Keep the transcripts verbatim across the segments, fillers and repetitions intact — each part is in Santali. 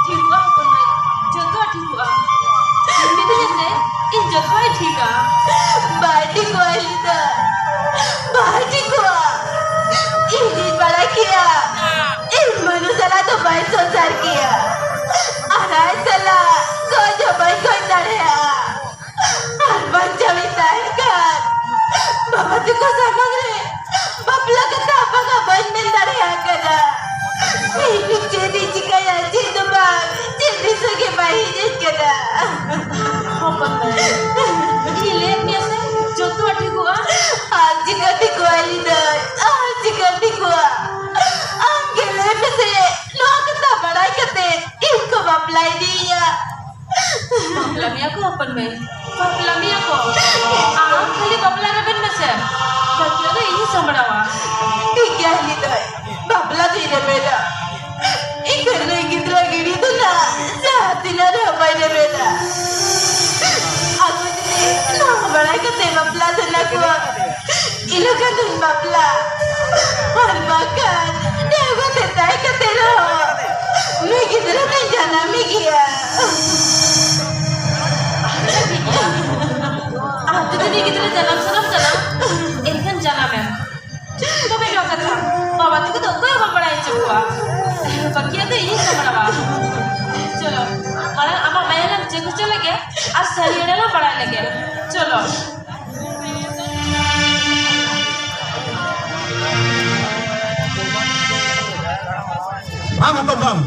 ᱴᱷᱤᱠᱚᱜᱼᱟ ᱦᱚᱯᱚᱱ ᱢᱟᱹᱭ, ᱡᱚᱛᱚᱣᱟᱜ ᱴᱷᱤᱠᱚᱜᱼᱟ᱾ ᱢᱤᱛᱟᱹᱧᱟ ᱥᱮ, ᱤᱧ ᱡᱚᱛᱚᱣᱟᱜ ᱤᱧ ᱴᱷᱤᱠᱟ᱾ ᱵᱟᱭ ᱴᱷᱤᱠᱚᱜᱼᱟ ᱞᱤᱫᱟᱹ, ᱵᱟᱭ ᱴᱷᱤᱠᱚᱜᱼᱟ᱾ ᱤᱧᱤᱧ ᱵᱟᱲᱟᱭ ᱠᱮᱭᱟ, ᱤᱧ ᱢᱟᱹᱱᱩ ᱥᱟᱞᱟᱜ ᱫᱚ ᱵᱟᱹᱧ ᱥᱚᱝᱥᱟᱨ ᱠᱮᱭᱟ, ᱟᱨ ᱟᱡ ᱥᱟᱞᱟᱜ ᱜᱚᱡ ᱦᱚᱸ ᱵᱟᱹᱧ ᱜᱚᱡ ᱫᱟᱲᱮᱭᱟᱜᱼᱟ᱾ ᱟᱨ ᱵᱟᱧᱪᱟᱣ ᱤᱧ ᱛᱟᱦᱮᱱ ᱠᱷᱟᱱ, ᱵᱟᱵᱟ ᱛᱟᱠᱚ ᱥᱟᱢᱟᱝ ᱨᱮ ᱵᱟᱯᱞᱟ ᱠᱟᱛᱷᱟ ᱵᱟᱝᱟ ᱵᱟᱹᱧ ᱢᱮᱱ ᱫᱟᱲᱮᱭᱟᱜ ᱠᱟᱱᱟ᱾ ᱤᱧ ᱪᱮᱫ ᱤᱧ ᱪᱤᱠᱟᱹᱭᱟ, ᱪᱮᱫ ᱦᱚᱸ ᱵᱟᱝ, ᱪᱮᱫ ᱫᱤᱥᱟᱹ ᱜᱮ ᱵᱟᱭ ᱦᱮᱡ ᱟᱹᱧ ᱠᱟᱱᱟ᱾ ᱦᱚᱯᱚᱱ ᱢᱟᱹᱭ, ᱤᱧ ᱞᱟᱹᱭᱟᱫ ᱢᱮᱭᱟ ᱥᱮ, ᱡᱚᱛᱚᱣᱟᱜ ᱴᱷᱤᱠᱚᱜᱼᱟ᱾ ᱟᱨ ᱪᱤᱠᱟᱹ ᱴᱷᱤᱠᱚᱜᱼᱟ ᱞᱤᱫᱟᱹᱭ, ᱟᱨ ᱪᱤᱠᱟᱹ ᱴᱷᱤᱠᱚᱜᱼᱟ? ᱟᱢ ᱜᱮ ᱞᱟᱹᱭ ᱢᱮᱥᱮ, ᱱᱚᱣᱟ ᱠᱟᱛᱷᱟ ᱵᱟᱲᱟᱭ ᱠᱟᱛᱮ ᱤᱧ ᱠᱚ ᱵᱟᱯᱞᱟ ᱤᱫᱤᱭᱮᱭᱟ᱾ ᱵᱟᱯᱞᱟ ᱢᱮᱭᱟ ᱠᱚ ᱦᱚᱯᱚᱱ ᱢᱟᱹᱭ, ᱵᱟᱯᱞᱟ ᱢᱮᱭᱟ ᱠᱚ᱾ ᱟᱢ ᱠᱷᱟᱹᱞᱤ ᱵᱟᱯᱞᱟ ᱨᱮᱵᱮᱱ ᱢᱮᱥᱮ, ᱵᱟᱹᱠᱤᱭᱟᱜ ᱫᱚ ᱤᱧ ᱥᱟᱢᱵᱲᱟᱣᱟ᱾ ᱴᱷᱤᱠ ᱜᱮᱭᱟ ᱦᱤᱞᱤ ᱫᱟᱹᱭ, ᱵᱟᱯᱞᱟ ᱫᱚᱧ ᱨᱮᱵᱮᱱᱟ᱾ ᱤᱧ ᱠᱷᱟᱹᱞᱤ ᱜᱤᱫᱽᱨᱟᱹ ᱜᱤᱰᱤ ᱫᱚ ᱱᱟ ᱡᱟᱦᱟᱸ ᱛᱤᱱᱟᱹᱜ ᱨᱮᱦᱚᱸ ᱵᱟᱭ ᱨᱮᱵᱮᱱᱟ᱾ ᱟᱠᱚ ᱡᱩᱫᱤ ᱱᱚᱣᱟ ᱵᱟᱲᱟᱭ ᱠᱟᱛᱮ ᱵᱟᱯᱞᱟ ᱥᱟᱱᱟ ᱠᱚᱣᱟ, ᱤᱱᱟᱹ ᱠᱷᱟᱱ ᱫᱚᱧ ᱵᱟᱯᱞᱟ᱾ ᱟᱨ ᱵᱟᱠᱷᱟᱱ ᱰᱟᱹᱝᱜᱩᱣᱟᱹ ᱛᱮ ᱛᱟᱦᱮᱸ ᱠᱟᱛᱮ ᱨᱮᱦᱚᱸ ᱱᱩᱭ ᱜᱤᱫᱽᱨᱟᱹ ᱫᱚᱧ ᱡᱟᱱᱟᱢᱮ ᱜᱮᱭᱟ᱾ ᱟᱪᱪᱷᱟ, ᱴᱷᱤᱠ ᱜᱮᱭᱟ᱾ ᱟᱢ ᱡᱩᱫᱤ ᱱᱩᱭ ᱜᱤᱫᱽᱨᱟᱹ ᱡᱟᱱᱟᱢ ᱥᱟᱱᱟᱢ ᱠᱟᱱᱟ, ᱮᱱᱠᱷᱟᱱ ᱡᱟᱱᱟᱢ ᱮᱢ᱾ ᱛᱚᱵᱮ ᱱᱚᱣᱟ ᱠᱟᱛᱷᱟ ᱵᱟᱵᱟ ᱛᱟᱠᱚ ᱫᱚ ᱚᱠᱚᱭ ᱦᱚᱸ ᱵᱟᱢ ᱵᱟᱲᱟᱭ ᱦᱚᱪᱚ ᱠᱚᱣᱟ᱾ ᱵᱟᱹᱠᱤᱭᱟᱜ ᱫᱚ ᱤᱧᱤᱧ ᱥᱟᱢᱵᱲᱟᱣᱟ᱾ ᱪᱚᱞᱚ, ᱢᱟᱲᱟᱝ ᱟᱢᱟᱜ ᱢᱟᱭᱟ ᱞᱟᱝ ᱪᱮᱠ ᱦᱚᱪᱚ ᱞᱮᱜᱮ ᱟᱨ ᱥᱟᱹᱨᱤ ᱮᱲᱮ ᱞᱟᱝ ᱵᱟᱲᱟᱭ ᱞᱮᱜᱮ᱾ ᱪᱚᱞᱚ᱾ ᱵᱟᱝ ᱦᱚᱯᱚᱱ ᱵᱟᱝ,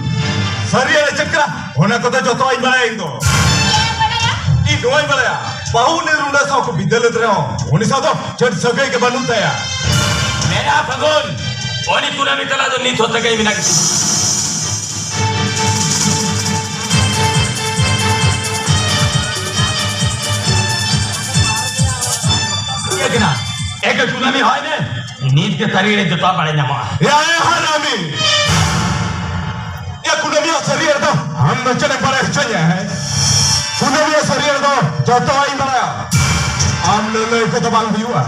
ᱥᱟᱹᱨᱤ ᱮᱲᱮ ᱪᱮᱫ ᱠᱟᱱᱟ? ᱚᱱᱟ ᱠᱚᱫᱚ ᱡᱚᱛᱚᱣᱟᱜ ᱤᱧ ᱵᱟᱲᱟᱭᱟ ᱤᱧ ᱫᱚ᱾ ᱪᱮᱫ ᱮᱢ ᱵᱟᱲᱟᱭᱟ? ᱤᱧ ᱱᱚᱣᱟᱧ ᱵᱟᱲᱟᱭᱟ, ᱵᱟᱹᱦᱩ ᱩᱱᱤ ᱨᱩᱸᱰᱟᱹ ᱥᱟᱶ ᱠᱚ ᱵᱤᱫᱟᱹ ᱞᱮᱫ ᱨᱮᱦᱚᱸ ᱩᱱᱤ ᱥᱟᱶ ᱫᱚ ᱪᱮᱫ ᱥᱟᱹᱜᱟᱹᱭ ᱜᱮ ᱵᱟᱹᱱᱩᱜ ᱛᱟᱭᱟ᱾ ᱢᱮᱱᱟᱜᱼᱟ ᱯᱷᱟᱹᱜᱩᱱ, ᱩᱱᱤ ᱠᱩᱱᱟᱹᱢᱤ ᱛᱟᱞᱟ ᱫᱚ ᱱᱤᱛ ᱦᱚᱸ ᱥᱟᱹᱜᱟᱹᱭ ᱢᱮᱱᱟᱜ ᱜᱮᱛᱤᱧᱟ᱾ ᱤᱭᱟᱹ ᱠᱟᱱᱟ, ᱮᱠᱮ ᱠᱩᱱᱟᱹᱢᱤ ᱦᱚᱭ ᱢᱮ, ᱱᱤᱛ ᱜᱮ ᱛᱟᱹᱨᱤ ᱨᱮ ᱡᱚᱛᱚᱣᱟᱜ ᱵᱟᱲᱟᱭ ᱧᱟᱢᱚᱜᱼᱟ᱾ ᱮ ᱦᱟᱨᱟᱢᱤ! ᱠᱩᱱᱟᱹᱢᱤᱭᱟᱜ ᱥᱟᱹᱨᱤᱭᱟᱹᱲ ᱫᱚ ᱟᱢ ᱫᱚ ᱪᱮᱫ ᱮᱢ ᱵᱟᱲᱟᱭ ᱦᱚᱪᱚᱧᱟ, ᱦᱮᱸ? ᱠᱩᱱᱟᱹᱢᱤᱭᱟᱜ ᱥᱟᱹᱨᱤᱭᱟᱹᱲ ᱫᱚ ᱡᱚᱛᱚᱣᱟᱜ ᱤᱧ ᱵᱟᱲᱟᱭᱟ᱾ ᱟᱢ ᱞᱟᱹᱞᱟᱹᱭ ᱠᱚᱫᱚ ᱵᱟᱝ ᱦᱩᱭᱩᱜᱼᱟ᱾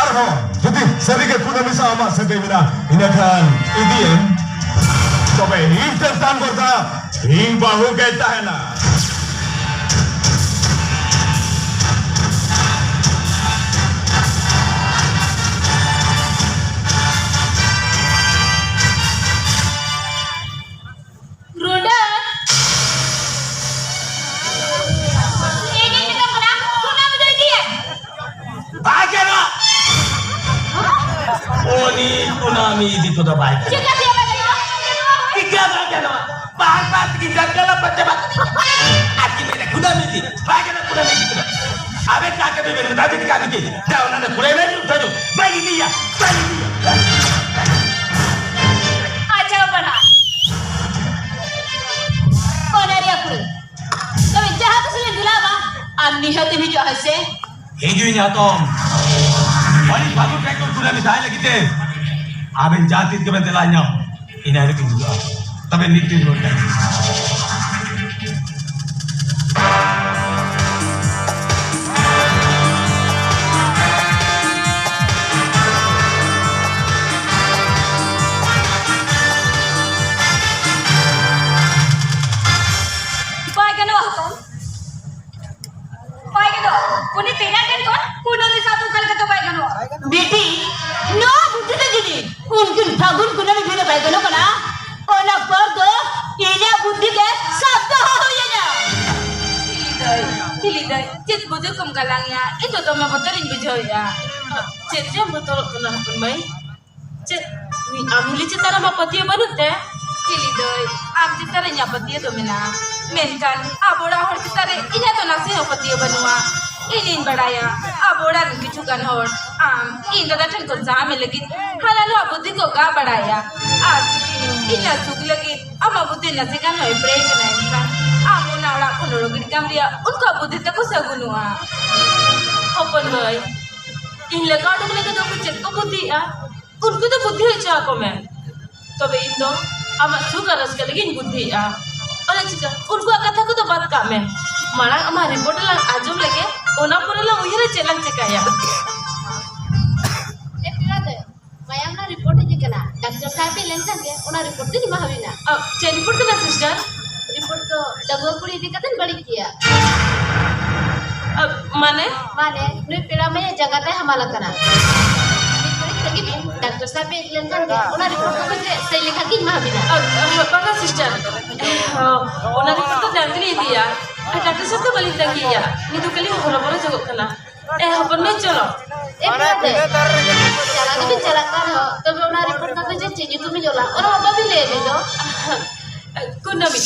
ᱟᱨᱦᱚᱸ ᱡᱩᱫᱤ ᱥᱟᱹᱨᱤᱜᱮ ᱠᱩᱱᱟᱹᱢᱤ ᱥᱟᱶ ᱟᱢᱟᱜ ᱥᱟᱹᱜᱟᱹᱭ ᱢᱮᱱᱟᱜᱼᱟ, ᱤᱱᱟᱹᱠᱷᱟᱱ ᱤᱫᱤᱭᱮᱢ᱾ ᱛᱚᱵᱮ ᱤᱧ ᱴᱷᱮᱱ ᱛᱟᱦᱮᱱ ᱵᱷᱚᱨᱥᱟ ᱤᱧ ᱵᱟᱹᱦᱩ ᱜᱮᱭ ᱛᱟᱦᱮᱱᱟ᱾ ᱨᱩᱰᱟᱹ᱾ ᱤᱧᱤᱧ ᱢᱮᱛᱟᱢ ᱠᱟᱱᱟ, ᱠᱩᱱᱟᱹᱢᱤ ᱫᱚ ᱤᱫᱤᱭᱮᱢ᱾ ᱵᱟᱭ ᱜᱟᱱᱚᱜᱼᱟ᱾ ᱩᱱᱤ ᱠᱩᱱᱟᱹᱢᱤ ᱤᱫᱤ ᱠᱚᱫᱚ ᱵᱟᱭ ᱜᱟᱱᱚᱜᱼᱟ᱾ ᱪᱤᱠᱟᱹᱛᱮ ᱵᱟᱭ ᱜᱟᱱᱚᱜᱼᱟ? ᱪᱤᱠᱟᱹ ᱵᱟᱭ ᱜᱟᱱᱚᱜᱼᱟ? ᱵᱟᱨ ᱵᱟᱨ ᱛᱮᱜᱮ ᱡᱟᱱᱜᱟᱞᱟ ᱯᱟᱪᱮ ᱵᱟᱝ᱾ ᱟᱨ ᱠᱤ ᱢᱮᱱᱟ, ᱠᱩᱱᱟᱹᱢᱤ ᱤᱫᱤ᱾ ᱵᱟᱭ ᱜᱟᱱᱚᱜᱼᱟ, ᱠᱩᱱᱟᱹᱢᱤ ᱤᱫᱤ ᱠᱚᱫᱚ᱾ ᱟᱵᱮᱱ ᱪᱟ ᱠᱟᱹᱯᱤ ᱵᱮᱱ ᱢᱮᱛᱟ ᱵᱮᱱ ᱠᱟᱹᱢᱤ ᱠᱤ? ᱫᱟ ᱚᱱᱟ ᱫᱚ ᱠᱩᱲᱟᱹᱭ ᱵᱮᱱ ᱩᱴᱷᱟᱹᱣ ᱫᱚ᱾ ᱵᱟᱭ ᱤᱫᱤᱭᱟ, ᱵᱟᱭ ᱤᱫᱤᱭᱟ᱾ ᱟᱪᱪᱷᱟ ᱵᱟᱵᱟ ᱱᱟᱜ᱾ ᱚᱱᱟ ᱨᱮᱭᱟᱜ ᱠᱩᱲᱟᱹᱭ᱾ ᱛᱚᱵᱮ ᱡᱟᱦᱟᱸ ᱛᱤᱥ ᱞᱤᱧ ᱫᱩᱞᱟᱵᱟ, ᱟᱢ ᱱᱤᱦᱟᱹᱛ ᱮᱢ ᱦᱤᱡᱩᱜᱼᱟ, ᱦᱮᱸ ᱥᱮ? ᱦᱤᱡᱩᱜ ᱤᱧ ᱦᱟᱛᱚᱢ᱾ ᱩᱱᱤ ᱯᱷᱟᱹᱜᱩᱱ ᱴᱷᱮᱱ ᱠᱷᱚᱱ ᱠᱩᱲᱟᱹᱢᱤ ᱛᱟᱦᱮᱸ ᱞᱟᱹᱜᱤᱫ ᱛᱮ ᱟᱵᱮᱱ ᱡᱟᱦᱟᱸ ᱛᱤᱥ ᱜᱮᱵᱮᱱ ᱫᱮᱞᱟ ᱧᱟᱢ, ᱤᱱᱟᱹ ᱦᱤᱞᱳᱜ ᱤᱧ ᱦᱤᱡᱩᱜᱼᱟ᱾ ᱛᱚᱵᱮ ᱱᱤᱛ ᱫᱚᱧ ᱨᱩᱣᱟᱹᱲ ᱠᱟᱱᱟ᱾ ᱵᱟᱭ ᱜᱟᱱᱚᱜᱼᱟ ᱦᱚᱯᱚᱱ᱾ ᱵᱟᱭ ᱜᱟᱱᱚᱜᱼᱟ᱾ ᱩᱱᱤ ᱛᱮᱧᱟᱝ ᱴᱷᱮᱱ ᱠᱷᱚᱱ ᱠᱩᱱᱟᱹᱢᱤ ᱥᱟᱶ ᱫᱚ ᱚᱠᱟ ᱞᱮᱠᱟᱛᱮ ᱵᱟᱭ ᱜᱟᱱᱚᱜᱼᱟ? ᱵᱤᱴᱤ, ᱱᱚᱣᱟ ᱵᱩᱫᱽᱫᱷᱤ ᱛᱮ ᱡᱩᱫᱤ ᱩᱱᱠᱤᱱ ᱯᱷᱟᱹᱜᱩᱱ ᱠᱩᱱᱟᱹᱢᱤ ᱵᱷᱤᱱᱟᱹ ᱵᱟᱭ ᱜᱟᱱᱚᱜ ᱠᱟᱱᱟ, ᱚᱱᱟ ᱯᱚᱨ ᱫᱚ ᱤᱧᱟᱹᱜ ᱵᱩᱫᱽᱫᱷᱤ ᱛᱮ ᱥᱟᱵ ᱫᱚᱦᱚ ᱦᱩᱭ ᱟᱹᱧᱟ᱾ ᱦᱤᱞᱤ ᱫᱟᱹᱭ, ᱦᱤᱞᱤ ᱫᱟᱹᱭ, ᱪᱮᱫ ᱵᱩᱫᱽᱫᱷᱤ ᱠᱚᱢ ᱜᱟᱞᱟᱝ ᱮᱜᱼᱟ? ᱤᱧ ᱫᱚ ᱫᱚᱢᱮ ᱵᱚᱛᱚᱨᱤᱧ ᱵᱩᱡᱷᱟᱹᱣᱮᱫᱼᱟ᱾ ᱪᱮᱫ ᱪᱚᱢ ᱵᱚᱛᱚᱨᱚᱜ ᱠᱟᱱᱟ ᱦᱚᱯᱚᱱ ᱢᱟᱹᱭ? ᱪᱮᱫ, ᱩᱱᱤ ᱟᱢ ᱦᱤᱞᱤ ᱪᱮᱛᱟᱱ ᱨᱮ ᱟᱢᱟᱜ ᱯᱟᱹᱛᱭᱟᱹᱣ ᱵᱟᱹᱱᱩᱜ ᱛᱮ? ᱦᱤᱞᱤ ᱫᱟᱹᱭ, ᱟᱢ ᱪᱮᱛᱟᱱ ᱨᱮ ᱤᱧᱟᱹᱜ ᱯᱟᱹᱛᱭᱟᱹᱣ ᱫᱚ ᱢᱮᱱᱟᱜᱼᱟ, ᱢᱮᱱᱠᱷᱟᱱ ᱟᱵᱚ ᱚᱲᱟᱜ ᱦᱚᱲ ᱪᱮᱛᱟᱱ ᱨᱮ ᱤᱧᱟᱹᱜ ᱫᱚ ᱱᱟᱥᱮ ᱦᱚᱸ ᱯᱟᱹᱛᱭᱟᱹᱣ ᱵᱟᱹᱱᱩᱜᱼᱟ᱾ ᱤᱧᱤᱧ ᱵᱟᱲᱟᱭᱟ, ᱟᱵᱚ ᱚᱲᱟᱜ ᱨᱮᱱ ᱠᱤᱪᱷᱩ ᱜᱟᱱ ᱦᱚᱲ ᱟᱢ ᱤᱧ ᱫᱟᱫᱟ ᱴᱷᱮᱱ ᱠᱷᱚᱱ ᱥᱟᱦᱟ ᱢᱮ ᱞᱟᱹᱜᱤᱫ ᱦᱟᱱᱟ ᱱᱚᱣᱟ ᱵᱩᱫᱽᱫᱷᱤ ᱠᱚ ᱜᱟ ᱵᱟᱲᱟᱭᱟ᱾ ᱟᱨ ᱤᱧᱟᱹᱜ ᱥᱩᱠ ᱞᱟᱹᱜᱤᱫ ᱟᱢᱟᱜ ᱵᱩᱫᱽᱫᱷᱤ ᱱᱟᱥᱮ ᱜᱟᱱ ᱦᱚᱸ ᱮᱯᱲᱮ ᱠᱟᱱᱟ, ᱮᱱᱠᱷᱟᱱ ᱟᱢ ᱚᱱᱟ ᱚᱲᱟᱜ ᱠᱷᱚᱱ ᱚᱰᱚᱠ ᱜᱤᱰᱤ ᱠᱟᱢ ᱨᱮᱭᱟᱜ ᱩᱱᱠᱩᱣᱟᱜ ᱵᱩᱫᱽᱫᱷᱤ ᱛᱟᱠᱚ ᱥᱟᱹᱜᱩᱱᱚᱜᱼᱟ᱾ ᱦᱚᱯᱚᱱ ᱢᱟᱹᱭ, ᱤᱧ ᱞᱮᱠᱟ ᱩᱰᱩᱠ ᱞᱟᱹᱜᱤᱫ ᱫᱚ ᱩᱱᱠᱩ ᱪᱮᱫ ᱠᱚ ᱵᱩᱫᱽᱫᱷᱤᱭᱮᱫᱼᱟ? ᱩᱱᱠᱩ ᱫᱚ ᱵᱩᱫᱽᱫᱷᱤ ᱦᱚᱪᱚ ᱟᱠᱚ ᱢᱮ᱾ ᱛᱚᱵᱮ ᱤᱧ ᱫᱚ ᱟᱢᱟᱜ ᱥᱩᱠ ᱟᱨ ᱨᱟᱹᱥᱠᱟᱹ ᱞᱟᱹᱜᱤᱫ ᱤᱧ ᱵᱩᱫᱽᱫᱷᱤᱭᱮᱫᱼᱟ᱾ ᱚᱱᱟ ᱪᱤᱠᱟᱹ ᱩᱱᱠᱩᱣᱟᱜ ᱠᱟᱛᱷᱟ ᱠᱚᱫᱚ ᱵᱟᱫ ᱠᱟᱜ ᱢᱮ᱾ ᱢᱟᱲᱟᱝ ᱟᱢᱟᱜ ᱨᱤᱯᱳᱨᱴ ᱞᱟᱝ ᱟᱸᱡᱚᱢ ᱞᱮᱜᱮ, ᱚᱱᱟ ᱯᱚᱨᱮ ᱞᱟᱝ ᱩᱭᱦᱟᱹᱨᱟ ᱪᱮᱫ ᱞᱟᱝ ᱪᱮᱠᱟᱭᱟ᱾ ᱮ ᱯᱮᱲᱟ ᱫᱟᱹᱭ, ᱢᱟᱭᱟᱢ ᱨᱮᱱᱟᱜ ᱨᱤᱯᱳᱨᱴ ᱦᱮᱡ ᱟᱠᱟᱱᱟ᱾ ᱰᱟᱠᱛᱟᱨ ᱥᱟᱦᱮᱵ ᱦᱮᱡ ᱞᱮᱱᱠᱷᱟᱱ ᱜᱮ ᱚᱱᱟ ᱨᱤᱯᱳᱨᱴ ᱫᱚᱧ ᱮᱢᱟ ᱦᱟᱵᱤᱱᱟ᱾ ᱟ, ᱪᱮᱫ ᱨᱤᱯᱳᱨᱴ ᱠᱟᱱᱟ ᱥᱤᱥᱴᱟᱨ? ᱨᱤᱯᱳᱨᱴ ᱫᱚ ᱰᱟᱺᱜᱩᱣᱟᱹ ᱠᱩᱲᱤ ᱤᱫᱤ ᱠᱟᱛᱮ ᱵᱟᱹᱲᱤᱡ ᱜᱮᱭᱟ᱾ ᱟ, ᱢᱟᱱᱮ? ᱢᱟᱱᱮ, ᱱᱩᱭ ᱯᱮᱲᱟ ᱢᱟᱹᱭᱟᱜ ᱡᱟᱸᱜᱟ ᱛᱟᱭ ᱦᱟᱢᱟᱞ ᱟᱠᱟᱱᱟ᱾ ᱱᱤᱛ ᱜᱷᱟᱹᱲᱤᱡ ᱛᱟᱹᱜᱤ ᱵᱤᱱ, ᱰᱟᱠᱛᱟᱨ ᱥᱟᱦᱮᱵ ᱦᱮᱡ ᱞᱮᱱᱠᱷᱟᱱ ᱜᱮ ᱚᱱᱟ ᱨᱤᱯᱳᱨᱴ ᱠᱚ ᱠᱟᱛᱮ ᱥᱟᱹᱦᱤ ᱞᱮᱠᱷᱟ ᱜᱤᱧ ᱮᱢᱟ ᱵᱤᱱᱟ᱾ ᱟ, ᱟ, ᱵᱟᱝᱟ ᱥᱤᱥᱴᱟᱨ, ᱚᱱᱟ ᱨᱤᱯᱳᱨᱴ ᱫᱚ ᱡᱟᱝ ᱛᱮᱞᱤᱧ ᱤᱫᱤᱭᱟ᱾ ᱟᱨ ᱰᱟᱠᱛᱟᱨ ᱥᱟᱦᱮᱵ ᱫᱚ ᱵᱟᱹᱞᱤᱧ ᱛᱟᱺᱜᱤᱭᱮᱭᱟ᱾ ᱱᱤᱛ ᱫᱚ ᱠᱷᱟᱹᱞᱤ ᱦᱚᱨᱚᱵᱚᱨᱚ ᱡᱚᱜᱚᱜ ᱠᱟᱱᱟ᱾ ᱮ ᱦᱚᱯᱚᱱ ᱢᱟᱹᱭ, ᱪᱚᱞᱚ᱾ ᱮ ᱯᱮᱲᱟ ᱫᱟᱹᱭ, ᱪᱟᱞᱟᱣ ᱫᱚᱵᱤᱱ ᱪᱟᱞᱟᱜ ᱠᱟᱱ ᱨᱮᱦᱚᱸ, ᱛᱚᱵᱮ ᱚᱱᱟ ᱨᱤᱯᱳᱨᱴ ᱠᱟᱛᱮ ᱡᱮ ᱪᱮᱫ ᱧᱩᱛᱩᱢ ᱤᱧ ᱚᱞᱟ, ᱚᱱᱟ ᱦᱚᱸ ᱵᱟᱵᱤᱱ ᱞᱟᱹᱭ ᱟᱹᱞᱤᱧ ᱫᱚ᱾ ᱠᱩᱱᱟᱹᱢᱤ᱾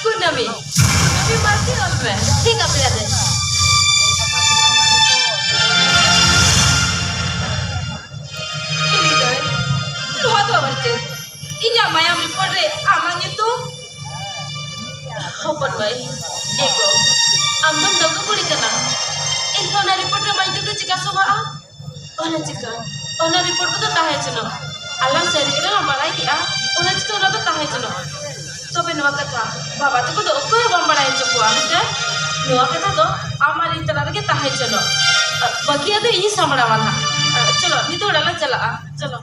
ᱠᱩᱱᱟᱹᱢᱤ᱾ ᱠᱩᱱᱟᱹᱢᱤ ᱢᱟᱨᱰᱤ ᱚᱞ ᱢᱮ᱾ ᱴᱷᱤᱠ ᱜᱮᱭᱟ ᱯᱮᱲᱟ ᱫᱟᱹᱭ᱾ ᱦᱤᱞᱤ ᱫᱟᱹᱭ, ᱱᱚᱣᱟ ᱫᱚ ᱟᱵᱟᱨ ᱪᱮᱫ? ᱤᱧᱟᱜ ᱢᱟᱭᱟᱢ ᱨᱤᱯᱳᱨᱴ ᱨᱮ ᱟᱢᱟᱜ ᱧᱩᱛᱩᱢ? ᱦᱚᱯᱚᱱ ᱢᱟᱹᱭ, ᱮ ᱜᱚ, ᱟᱢ ᱫᱚᱢ ᱰᱟᱺᱜᱩᱣᱟᱹ ᱠᱩᱲᱤ ᱠᱟᱱᱟ, ᱮᱱᱠᱷᱟᱱ ᱚᱱᱟ ᱨᱤᱯᱳᱨᱴ ᱨᱮ ᱟᱢᱟᱜ ᱧᱩᱛᱩᱢ ᱫᱚ ᱪᱤᱠᱟ ᱥᱚᱵᱷᱟᱜᱼᱟ? ᱚᱱᱟ ᱪᱤᱠᱟᱹ, ᱚᱱᱟ ᱨᱤᱯᱳᱨᱴ ᱠᱚᱫᱚ ᱛᱟᱦᱮᱸ ᱦᱚᱪᱚᱱᱚᱜ᱾ ᱟᱞᱟᱝ ᱥᱟᱹᱨᱤ ᱜᱮᱞᱟᱝ ᱵᱟᱲᱟᱭ ᱠᱮᱜᱼᱟ, ᱚᱱᱟ ᱪᱤᱠᱟᱹ ᱚᱱᱟ ᱫᱚ ᱛᱟᱦᱮᱸ ᱦᱚᱪᱚᱱᱚᱜ᱾ ᱛᱚᱵᱮ ᱱᱚᱣᱟ ᱠᱟᱛᱷᱟ ᱵᱟᱵᱟ ᱛᱟᱠᱚ ᱫᱚ ᱚᱠᱚᱭ ᱦᱚᱸ ᱵᱟᱢ ᱵᱟᱲᱟᱭ ᱦᱚᱪᱚ ᱠᱚᱣᱟ, ᱦᱮᱸᱥᱮ? ᱱᱚᱣᱟ ᱠᱟᱛᱷᱟ ᱫᱚ ᱟᱢ ᱟᱨ ᱤᱧ ᱛᱟᱞᱟ ᱨᱮᱜᱮ ᱛᱟᱦᱮᱸ ᱦᱚᱪᱚᱱᱚᱜ᱾ ᱵᱟᱹᱠᱤᱭᱟᱜ ᱫᱚ ᱤᱧᱤᱧ ᱥᱟᱢᱵᱲᱟᱣᱟ ᱱᱟᱦᱟᱜ᱾ ᱪᱚᱞᱚ, ᱱᱤᱛᱚᱜ ᱚᱲᱟᱜ ᱞᱟᱝ ᱪᱟᱞᱟᱜᱼᱟ᱾ ᱪᱚᱞᱚ᱾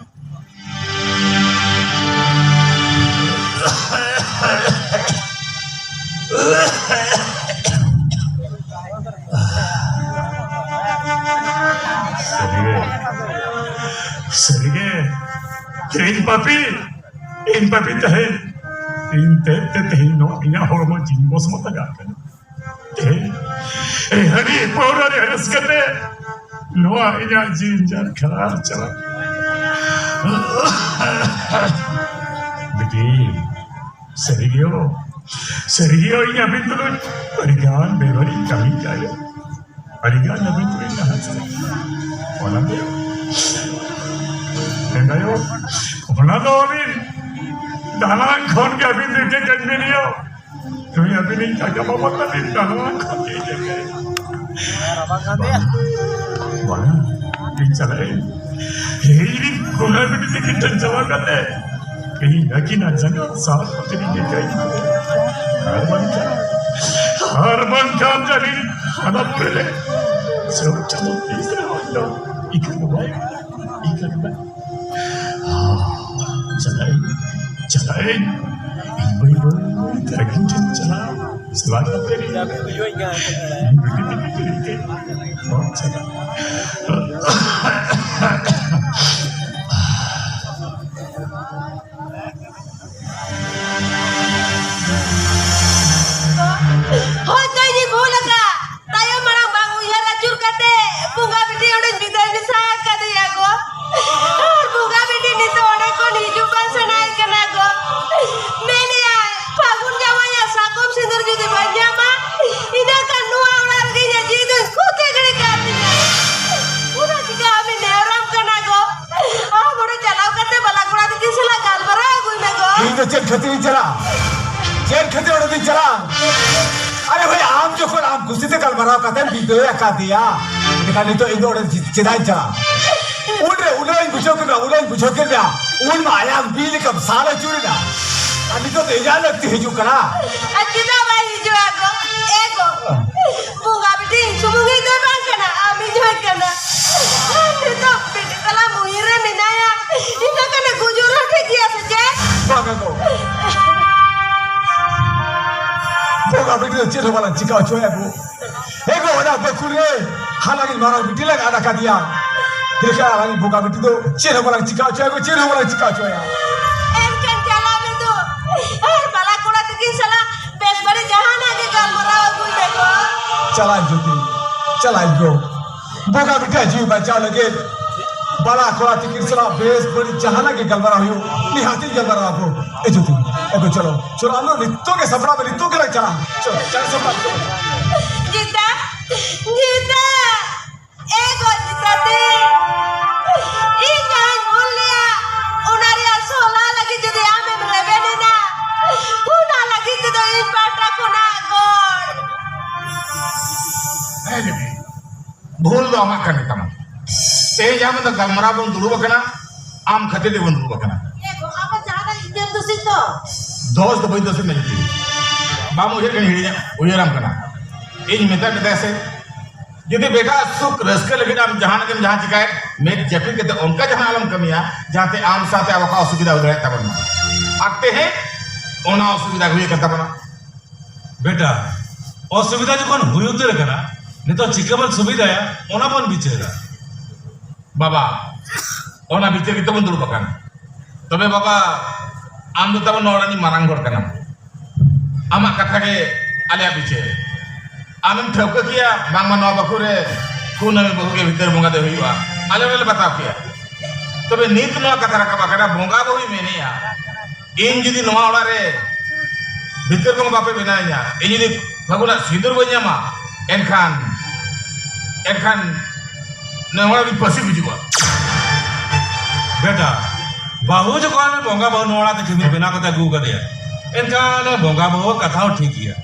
ᱥᱟᱹᱨᱤᱜᱮ, ᱥᱟᱹᱨᱤᱜᱮ, ᱤᱧ ᱯᱟᱯᱤ, ᱤᱧ ᱯᱟᱯᱤ ᱛᱟᱦᱮᱸ, ᱤᱧ ᱛᱮᱫ ᱛᱮ ᱛᱮᱦᱮᱧ ᱱᱚᱣᱟ ᱤᱧᱟᱹᱜ ᱦᱚᱲᱢᱚ ᱡᱤᱣᱤ ᱵᱚᱥᱢᱚᱛ ᱟᱠᱟᱫ ᱠᱟᱱᱟ᱾ ᱛᱮᱦᱮᱧ ᱦᱟᱺᱰᱤ ᱯᱟᱹᱣᱨᱟᱹ ᱨᱮ ᱨᱟᱹᱥᱠᱟᱹ ᱛᱮ ᱱᱚᱣᱟ ᱤᱧᱟᱹᱜ ᱡᱤᱣᱤ ᱡᱟᱨ ᱠᱷᱟᱨᱟᱯ ᱪᱟᱞᱟᱜ᱾ ᱵᱤᱴᱤ, ᱥᱟᱹᱨᱤ ᱜᱮᱭᱚ, ᱥᱟᱹᱨᱤ ᱜᱮᱭᱚ, ᱤᱧ ᱟᱹᱵᱤᱱ ᱛᱩᱞᱩᱡ ᱟᱹᱰᱤ ᱜᱟᱱ ᱵᱮᱵᱟᱹᱲᱤᱡ ᱠᱟᱹᱢᱤ ᱠᱟᱜᱼᱟ᱾ ᱟᱹᱰᱤ ᱜᱟᱱ ᱟᱹᱵᱤᱱ ᱛᱩᱞᱩᱡ ᱞᱟᱦᱟ ᱪᱟᱞᱟᱜ᱾ ᱚᱱᱟ ᱫᱚ, ᱢᱮᱱᱫᱟᱭᱚ, ᱚᱱᱟ ᱫᱚ ᱟᱹᱵᱤᱱ ᱫᱟᱱᱟᱝ ᱠᱷᱚᱱ ᱜᱮ ᱟᱹᱵᱤᱱ ᱨᱤᱠᱟᱹ ᱠᱟᱹᱧ ᱵᱤᱱ ᱭᱚ᱾ ᱛᱚᱵᱮ ᱟᱹᱵᱤᱱ ᱨᱮᱱ ᱟᱭᱳ ᱵᱟᱵᱟ ᱛᱟᱹᱵᱤᱱ ᱱᱟᱣᱟ ᱠᱷᱚᱱ ᱜᱮ ᱡᱟᱭᱜᱟ᱾ ᱵᱟᱝᱟ, ᱤᱧ ᱪᱟᱞᱟᱜ ᱟᱹᱧ᱾ ᱤᱧ ᱨᱮᱱ ᱵᱚᱸᱜᱟ ᱵᱤᱴᱤ ᱛᱟᱹᱠᱤᱱ ᱴᱷᱮᱱ ᱪᱟᱞᱟᱣ ᱠᱟᱛᱮ ᱤᱧ ᱟᱹᱠᱤᱱᱟᱜ ᱡᱟᱸᱜᱟ ᱥᱟᱵ ᱠᱟᱛᱮ ᱤᱧ ᱡᱟᱭᱜᱟᱧ ᱠᱷᱚᱡᱽ᱾ ᱟᱨ ᱵᱟᱝᱠᱷᱟᱱ, ᱟᱨ ᱵᱟᱝᱠᱷᱟᱱ ᱡᱟᱹᱱᱤᱡ ᱦᱟᱱᱟ ᱯᱩᱨᱤ ᱨᱮ ᱥᱮᱨᱚᱠ ᱪᱟᱞᱟᱣ ᱛᱤᱥ ᱨᱮᱦᱚᱸ ᱤᱧ ᱫᱚ ᱤᱠᱟᱹ ᱫᱚ ᱵᱟᱭ ᱤᱠᱟᱹ ᱫᱚ ᱵᱟᱭ ᱪᱟᱞᱟᱜ ᱟᱹᱧ, ᱪᱟᱞᱟᱜ ᱟᱹᱧ᱾ ᱤᱧ ᱵᱟᱹᱭ ᱵᱟᱹᱭ ᱛᱮ ᱟᱹᱠᱤᱱ ᱴᱷᱮᱱ ᱪᱟᱞᱟᱣ, ᱪᱟᱞᱟᱣ ᱠᱟᱛᱮ ᱤᱧ ᱵᱤᱴᱤ ᱛᱟᱹᱠᱤᱱ ᱴᱷᱮᱱ ᱤᱧ ᱪᱟᱞᱟᱜ᱾ ᱦᱳᱭ ᱛᱚ, ᱤᱧᱤᱧ ᱵᱷᱩᱞ ᱟᱠᱟᱫ᱾ ᱛᱟᱭᱚᱢ ᱢᱟᱲᱟᱝ ᱵᱟᱝ ᱩᱭᱦᱟᱹᱨ ᱟᱹᱪᱩᱨ ᱠᱟᱛᱮ ᱵᱚᱸᱜᱟ ᱵᱤᱴᱤ ᱚᱸᱰᱮᱧ ᱵᱤᱫᱟᱹᱭ ᱢᱮᱥᱟ ᱟᱠᱟᱫᱮᱭᱟ ᱜᱚ᱾ ᱟᱨ ᱵᱚᱸᱜᱟ ᱵᱤᱴᱤ ᱱᱤᱛᱚᱜ ᱚᱸᱰᱮ ᱠᱷᱚᱱ ᱦᱤᱡᱩᱜ ᱵᱟᱝ ᱥᱟᱱᱟᱭᱮ ᱠᱟᱱᱟ ᱜᱚ᱾ ᱢᱮᱱᱮᱭᱟᱭ, "ᱯᱷᱟᱹᱜᱩᱱ ᱡᱟᱶᱟᱭᱟᱜ ᱥᱟᱠᱚᱢ ᱥᱤᱸᱫᱩᱨ ᱡᱩᱫᱤ ᱵᱟᱹᱧ ᱧᱟᱢᱟ, ᱤᱱᱟᱹ ᱠᱷᱟᱱ ᱱᱚᱣᱟ ᱚᱲᱟᱜ ᱨᱮᱜᱮ ᱤᱧᱟᱹᱜ ᱡᱤᱣᱤ ᱫᱚᱧ ᱠᱷᱩᱛᱤ ᱜᱤᱰᱤ ᱠᱟᱜ ᱛᱤᱧᱟ᱾ ᱚᱱᱟ ᱪᱤᱠᱟ ᱟᱢᱤᱧ ᱱᱮᱦᱚᱨᱟᱢ ᱠᱟᱱᱟ ᱜᱚ, ᱟᱢ ᱚᱸᱰᱮ ᱪᱟᱞᱟᱣ ᱠᱟᱛᱮ ᱵᱟᱞᱟ ᱠᱚᱲᱟ ᱛᱟᱹᱠᱤᱱ ᱥᱟᱞᱟᱜ ᱜᱟᱞᱢᱟᱨᱟᱣ ᱟᱹᱜᱩᱭ ᱢᱮ ᱜᱚ᱾" ᱤᱧ ᱫᱚ ᱪᱮᱫ ᱠᱷᱟᱹᱛᱤᱨᱤᱧ ᱪᱟᱞᱟᱜᱼᱟ? ᱪᱮᱫ ᱠᱷᱟᱹᱛᱤᱨ ᱚᱸᱰᱮ ᱫᱚᱧ ᱪᱟᱞᱟᱜᱼᱟ? ᱟᱨᱮ ᱵᱷᱟᱭ, ᱟᱢ ᱡᱚᱠᱷᱚᱱ ᱟᱢ ᱠᱩᱥᱤ ᱛᱮ ᱜᱟᱞᱢᱟᱨᱟᱣ ᱠᱟᱛᱮᱢ ᱵᱤᱫᱟᱹᱭ ᱟᱠᱟᱫᱮᱭᱟ, ᱮᱱᱠᱷᱟᱱ ᱱᱤᱛᱚᱜ ᱤᱧ ᱫᱚ ᱚᱸᱰᱮ ᱪᱮᱫᱟᱜ ᱤᱧ ᱪᱟᱞᱟᱜᱼᱟ? ᱩᱱᱨᱮ ᱩᱱᱟᱹᱜ ᱤᱧ ᱵᱩᱡᱷᱟᱹᱣ ᱠᱮᱫᱟ, ᱩᱱᱟᱹᱜ ᱤᱧ ᱵᱩᱡᱷᱟᱹᱣ ᱠᱮᱫᱟ, ᱩᱱ ᱢᱟ ᱟᱭᱟᱜ ᱵᱤ ᱞᱮᱠᱟᱢ ᱥᱟᱞ ᱟᱹᱪᱩᱨᱮᱱᱟ᱾ ᱟᱨ ᱱᱤᱛᱚᱜ ᱫᱚ ᱤᱧᱟᱹᱜ ᱞᱟᱹᱠᱛᱤ ᱦᱤᱡᱩᱜ ᱠᱟᱱᱟ᱾ ᱟᱨ ᱪᱮᱫᱟᱜ ᱵᱟᱭ ᱦᱤᱡᱩᱜᱼᱟ ᱜᱚ? ᱮ ᱜᱚ, ᱵᱚᱸᱜᱟ ᱵᱤᱴᱤ ᱤᱧ ᱥᱩᱢᱩᱝ ᱤᱡ ᱫᱚᱭ ᱵᱟᱝ ᱠᱟᱱᱟ, ᱟᱢ ᱤᱡ ᱦᱚᱸᱭ ᱠᱟᱱᱟ᱾ ᱟᱨ ᱱᱤᱛᱚᱜ ᱵᱤᱴᱤ ᱛᱟᱞᱟ ᱢᱩᱦᱤ ᱨᱮ ᱢᱮᱱᱟᱭᱟ, ᱤᱱᱟᱹ ᱠᱷᱟᱱᱮ ᱜᱩᱡᱩᱜ ᱨᱮᱦᱚᱸ ᱴᱷᱤᱠ ᱜᱮᱭᱟ ᱥᱮ ᱪᱮᱫ? ᱵᱟᱝᱟ ᱜᱚ, ᱵᱚᱸᱜᱟ ᱵᱤᱴᱤ ᱫᱚ ᱪᱮᱫ ᱦᱚᱸ ᱵᱟᱞᱟᱝ ᱪᱤᱠᱟ ᱦᱚᱪᱚᱭᱟ ᱜᱚ᱾ ᱮ ᱜᱚ, ᱚᱱᱟ ᱵᱟᱹᱠᱩᱲ ᱨᱮ ᱦᱟᱞᱟᱝᱤᱡ ᱢᱟᱨᱟᱝ ᱵᱤᱴᱤ ᱞᱟᱝ ᱟᱫ ᱟᱠᱟᱫᱮᱭᱟ᱾ ᱮᱱᱠᱷᱟᱱ ᱟᱞᱟᱝᱤᱡ ᱵᱚᱸᱜᱟ ᱵᱤᱴᱤ ᱫᱚ ᱪᱮᱫ ᱦᱚᱸ ᱵᱟᱞᱟᱝ ᱪᱤᱠᱟ ᱦᱚᱪᱚᱭᱟ ᱜᱚ, ᱪᱮᱫ ᱦᱚᱸ ᱵᱟᱞᱟᱝ ᱪᱤᱠᱟ ᱦᱚᱪᱚᱭᱟ᱾ ᱮᱱᱠᱷᱟᱱ ᱪᱟᱞᱟᱜ ᱢᱮ ᱫᱩ, ᱟᱨ ᱵᱟᱞᱟ ᱠᱚᱲᱟ ᱛᱟᱹᱠᱤᱱ ᱥᱟᱞᱟᱜ ᱵᱮᱥ ᱵᱟᱹᱲᱤᱡ ᱡᱟᱦᱟᱱᱟᱜ ᱜᱮ ᱜᱟᱞᱢᱟᱨᱟᱣ ᱟᱹᱜᱩᱭ ᱢᱮ ᱜᱚ᱾ ᱪᱟᱞᱟᱜ ᱟᱹᱧ ᱡᱳᱛᱤ, ᱪᱟᱞᱟᱜ ᱟᱹᱧ ᱜᱚ᱾ ᱵᱚᱸᱜᱟ ᱵᱤᱴᱤᱭᱟᱜ ᱡᱤᱣᱤ ᱵᱟᱧᱪᱟᱣ ᱞᱟᱹᱜᱤᱫ ᱵᱟᱞᱟ ᱠᱚᱲᱟ ᱛᱟᱹᱠᱤᱱ ᱥᱟᱞᱟᱜ ᱵᱮᱥ ᱵᱟᱹᱲᱤᱡ ᱡᱟᱦᱟᱱᱟᱜ ᱜᱮ ᱜᱟᱞᱢᱟᱨᱟᱣ ᱦᱩᱭᱩᱜ, ᱱᱤᱦᱟᱹᱛ ᱤᱧ ᱜᱟᱞᱢᱟᱨᱟᱣ ᱟᱵᱚ᱾ ᱮ ᱡᱳᱛᱤ, ᱮ ᱜᱚ, ᱪᱚᱞᱚ, ᱪᱚᱞᱚ, ᱟᱢ ᱫᱚ ᱱᱤᱛᱚᱜ ᱜᱮ ᱥᱟᱯᱲᱟᱣ ᱢᱮ, ᱱᱤᱛᱚᱜ ᱜᱮ ᱞᱟᱝ ᱪᱟᱞᱟᱜᱼᱟ᱾ ᱪᱚᱞᱚ, ᱪᱟᱞ ᱥᱟᱯᱲᱟᱣ ᱢᱮ᱾ ᱜᱤᱛᱟ, ᱜᱤᱛᱟ, ᱮ ᱜᱚ ᱜᱤᱛᱟ ᱛᱤᱧ, ᱤᱧ ᱡᱟᱦᱟᱸᱧ ᱵᱷᱩᱞ ᱞᱮᱭᱟ, ᱚᱱᱟ ᱨᱮᱭᱟᱜ ᱥᱚᱞᱦᱟ ᱞᱟᱹᱜᱤᱫ ᱡᱩᱫᱤ ᱟᱢᱮᱢ ᱨᱮᱵᱮᱱ ᱮᱱᱟ, ᱚᱱᱟ ᱞᱟᱹᱜᱤᱫ ᱛᱮᱫᱚ ᱤᱧ ᱯᱟᱦᱴᱟ ᱟᱢᱟᱜ ᱠᱟᱱ ᱜᱮᱛᱟᱢᱟ᱾ ᱛᱮᱦᱮᱧ ᱡᱟᱦᱟᱸ ᱢᱮᱱᱫᱚ ᱜᱟᱞᱢᱟᱨᱟᱣ ᱵᱚᱱ ᱫᱩᱲᱩᱵ ᱟᱠᱟᱱᱟ, ᱟᱢ ᱠᱷᱟᱹᱛᱤᱨ ᱛᱮᱵᱚᱱ ᱫᱩᱲᱩᱵ ᱟᱠᱟᱱᱟ᱾ ᱮ ᱜᱚ, ᱟᱢ ᱡᱟᱦᱟᱱᱟᱜ ᱤᱧ ᱫᱩᱥᱤ ᱛᱚ? ᱫᱚᱥ ᱫᱚ ᱵᱟᱹᱧ ᱫᱩᱥᱤ ᱢᱮ ᱡᱩᱫᱤ᱾ ᱵᱟᱢ ᱩᱭᱦᱟᱹᱨ ᱠᱟᱱᱟ, ᱦᱤᱲᱤᱧᱟ, ᱩᱭᱦᱟᱹᱨᱟᱢ ᱠᱟᱱᱟ᱾ ᱤᱧ ᱢᱮᱛᱟᱫ ᱢᱮᱛᱟᱭᱟ ᱥᱮ, ᱡᱩᱫᱤ ᱵᱮᱴᱟ ᱥᱩᱠ ᱨᱟᱹᱥᱠᱟᱹ ᱞᱟᱹᱜᱤᱫ ᱟᱢ ᱡᱟᱦᱟᱱᱟᱜ ᱜᱮᱢ ᱡᱟᱦᱟᱸ ᱪᱤᱠᱟᱭ, ᱢᱮᱫ ᱡᱟᱹᱯᱤᱫ ᱠᱟᱛᱮ ᱚᱱᱠᱟ ᱡᱟᱦᱟᱱᱟᱜ ᱟᱞᱚᱢ ᱠᱟᱹᱢᱤᱭᱟ, ᱡᱟᱦᱟᱸᱛᱮ ᱟᱢ ᱥᱟᱶᱛᱮ ᱟᱵᱚ ᱠᱚᱣᱟᱜ ᱚᱥᱩᱵᱤᱫᱷᱟ ᱦᱩᱭ ᱫᱟᱲᱮᱭᱟᱜ ᱛᱟᱵᱚᱱ ᱢᱟ᱾ ᱟᱨ ᱛᱮᱦᱮᱧ ᱚᱱᱟ ᱚᱥᱩᱵᱤᱫᱷᱟ ᱦᱩᱭ ᱟᱠᱟᱱ ᱛᱟᱵᱚᱱᱟ᱾ ᱵᱮᱴᱟ, ᱚᱥᱩᱵᱤᱫᱷᱟ ᱡᱚᱠᱷᱚᱱ ᱦᱩᱭ ᱩᱛᱟᱹᱨ ᱟᱠᱟᱱᱟ, ᱱᱤᱛᱚᱜ ᱪᱤᱠᱟᱹ ᱵᱚᱱ ᱥᱩᱵᱤᱫᱷᱟᱭᱟ, ᱚᱱᱟ ᱵᱚᱱ ᱵᱤᱪᱟᱹᱨᱟ᱾ ᱵᱟᱵᱟ, ᱚᱱᱟ ᱵᱤᱪᱟᱹᱨ ᱜᱮᱛᱚ ᱵᱚᱱ ᱫᱩᱲᱩᱵ ᱟᱠᱟᱱᱟ᱾ ᱛᱚᱵᱮ ᱵᱟᱵᱟ, ᱟᱢ ᱫᱚ ᱛᱟᱵᱚᱱ ᱱᱚᱣᱟ ᱨᱤᱱᱤᱡ ᱢᱟᱨᱟᱝ ᱦᱚᱲ ᱠᱟᱱᱟᱢ᱾ ᱟᱢᱟᱜ ᱠᱟᱛᱷᱟ ᱜᱮ ᱟᱞᱮᱭᱟᱜ ᱵᱤᱪᱟᱹᱨ᱾ ᱟᱢᱮᱢ ᱴᱷᱟᱹᱣᱠᱟᱹ ᱠᱮᱭᱟ ᱵᱟᱝᱢᱟ ᱱᱚᱣᱟ ᱵᱟᱠᱷᱳᱞ ᱨᱮ ᱠᱩᱱᱟᱹᱢᱤ ᱵᱟᱹᱦᱩ ᱜᱮ ᱵᱷᱤᱛᱟᱹᱨ ᱵᱚᱸᱜᱟ ᱫᱚᱭ ᱦᱩᱭᱩᱜᱼᱟ, ᱟᱞᱮ ᱦᱚᱸᱞᱮ ᱵᱟᱛᱟᱣ ᱠᱮᱭᱟ᱾ ᱛᱚᱵᱮ ᱱᱤᱛ ᱱᱚᱣᱟ ᱠᱟᱛᱷᱟ ᱨᱟᱠᱟᱵ ᱟᱠᱟᱱᱟ, ᱵᱚᱸᱜᱟ ᱵᱟᱹᱦᱩᱭ ᱢᱮᱱᱮᱜᱼᱟ, ᱤᱧ ᱡᱩᱫᱤ ᱱᱚᱣᱟ ᱚᱲᱟᱜ ᱨᱮ ᱵᱷᱤᱛᱟᱹᱨ ᱵᱚᱸᱜᱟ ᱵᱟᱯᱮ ᱵᱮᱱᱟᱣᱤᱧᱟ, ᱤᱧ ᱡᱩᱫᱤ ᱯᱷᱟᱹᱜᱩᱱᱟᱜ ᱥᱤᱸᱫᱩᱨ ᱵᱟᱹᱧ ᱧᱟᱢᱟ, ᱮᱱᱠᱷᱟᱱ, ᱮᱱᱠᱷᱟᱱ ᱱᱚᱣᱟ ᱨᱤᱱᱤᱡ ᱯᱟᱹᱥᱤ ᱜᱩᱡᱩᱜᱼᱟ᱾ ᱵᱮᱴᱟ, ᱵᱟᱹᱦᱩ ᱡᱚᱠᱷᱚᱱ ᱵᱚᱸᱜᱟ ᱵᱟᱹᱦᱩ ᱱᱚᱣᱟ ᱚᱲᱟᱜ ᱛᱮ ᱠᱤᱢᱤᱱ ᱵᱮᱱᱟᱣ ᱠᱟᱛᱮ ᱟᱹᱜᱩ ᱟᱠᱟᱫᱮᱭᱟ, ᱮᱱᱠᱷᱟᱱ ᱵᱚᱸᱜᱟ ᱵᱟᱹᱦᱩᱣᱟᱜ ᱠᱟᱛᱷᱟ ᱦᱚᱸ ᱴᱷᱤᱠ ᱜᱮᱭᱟ᱾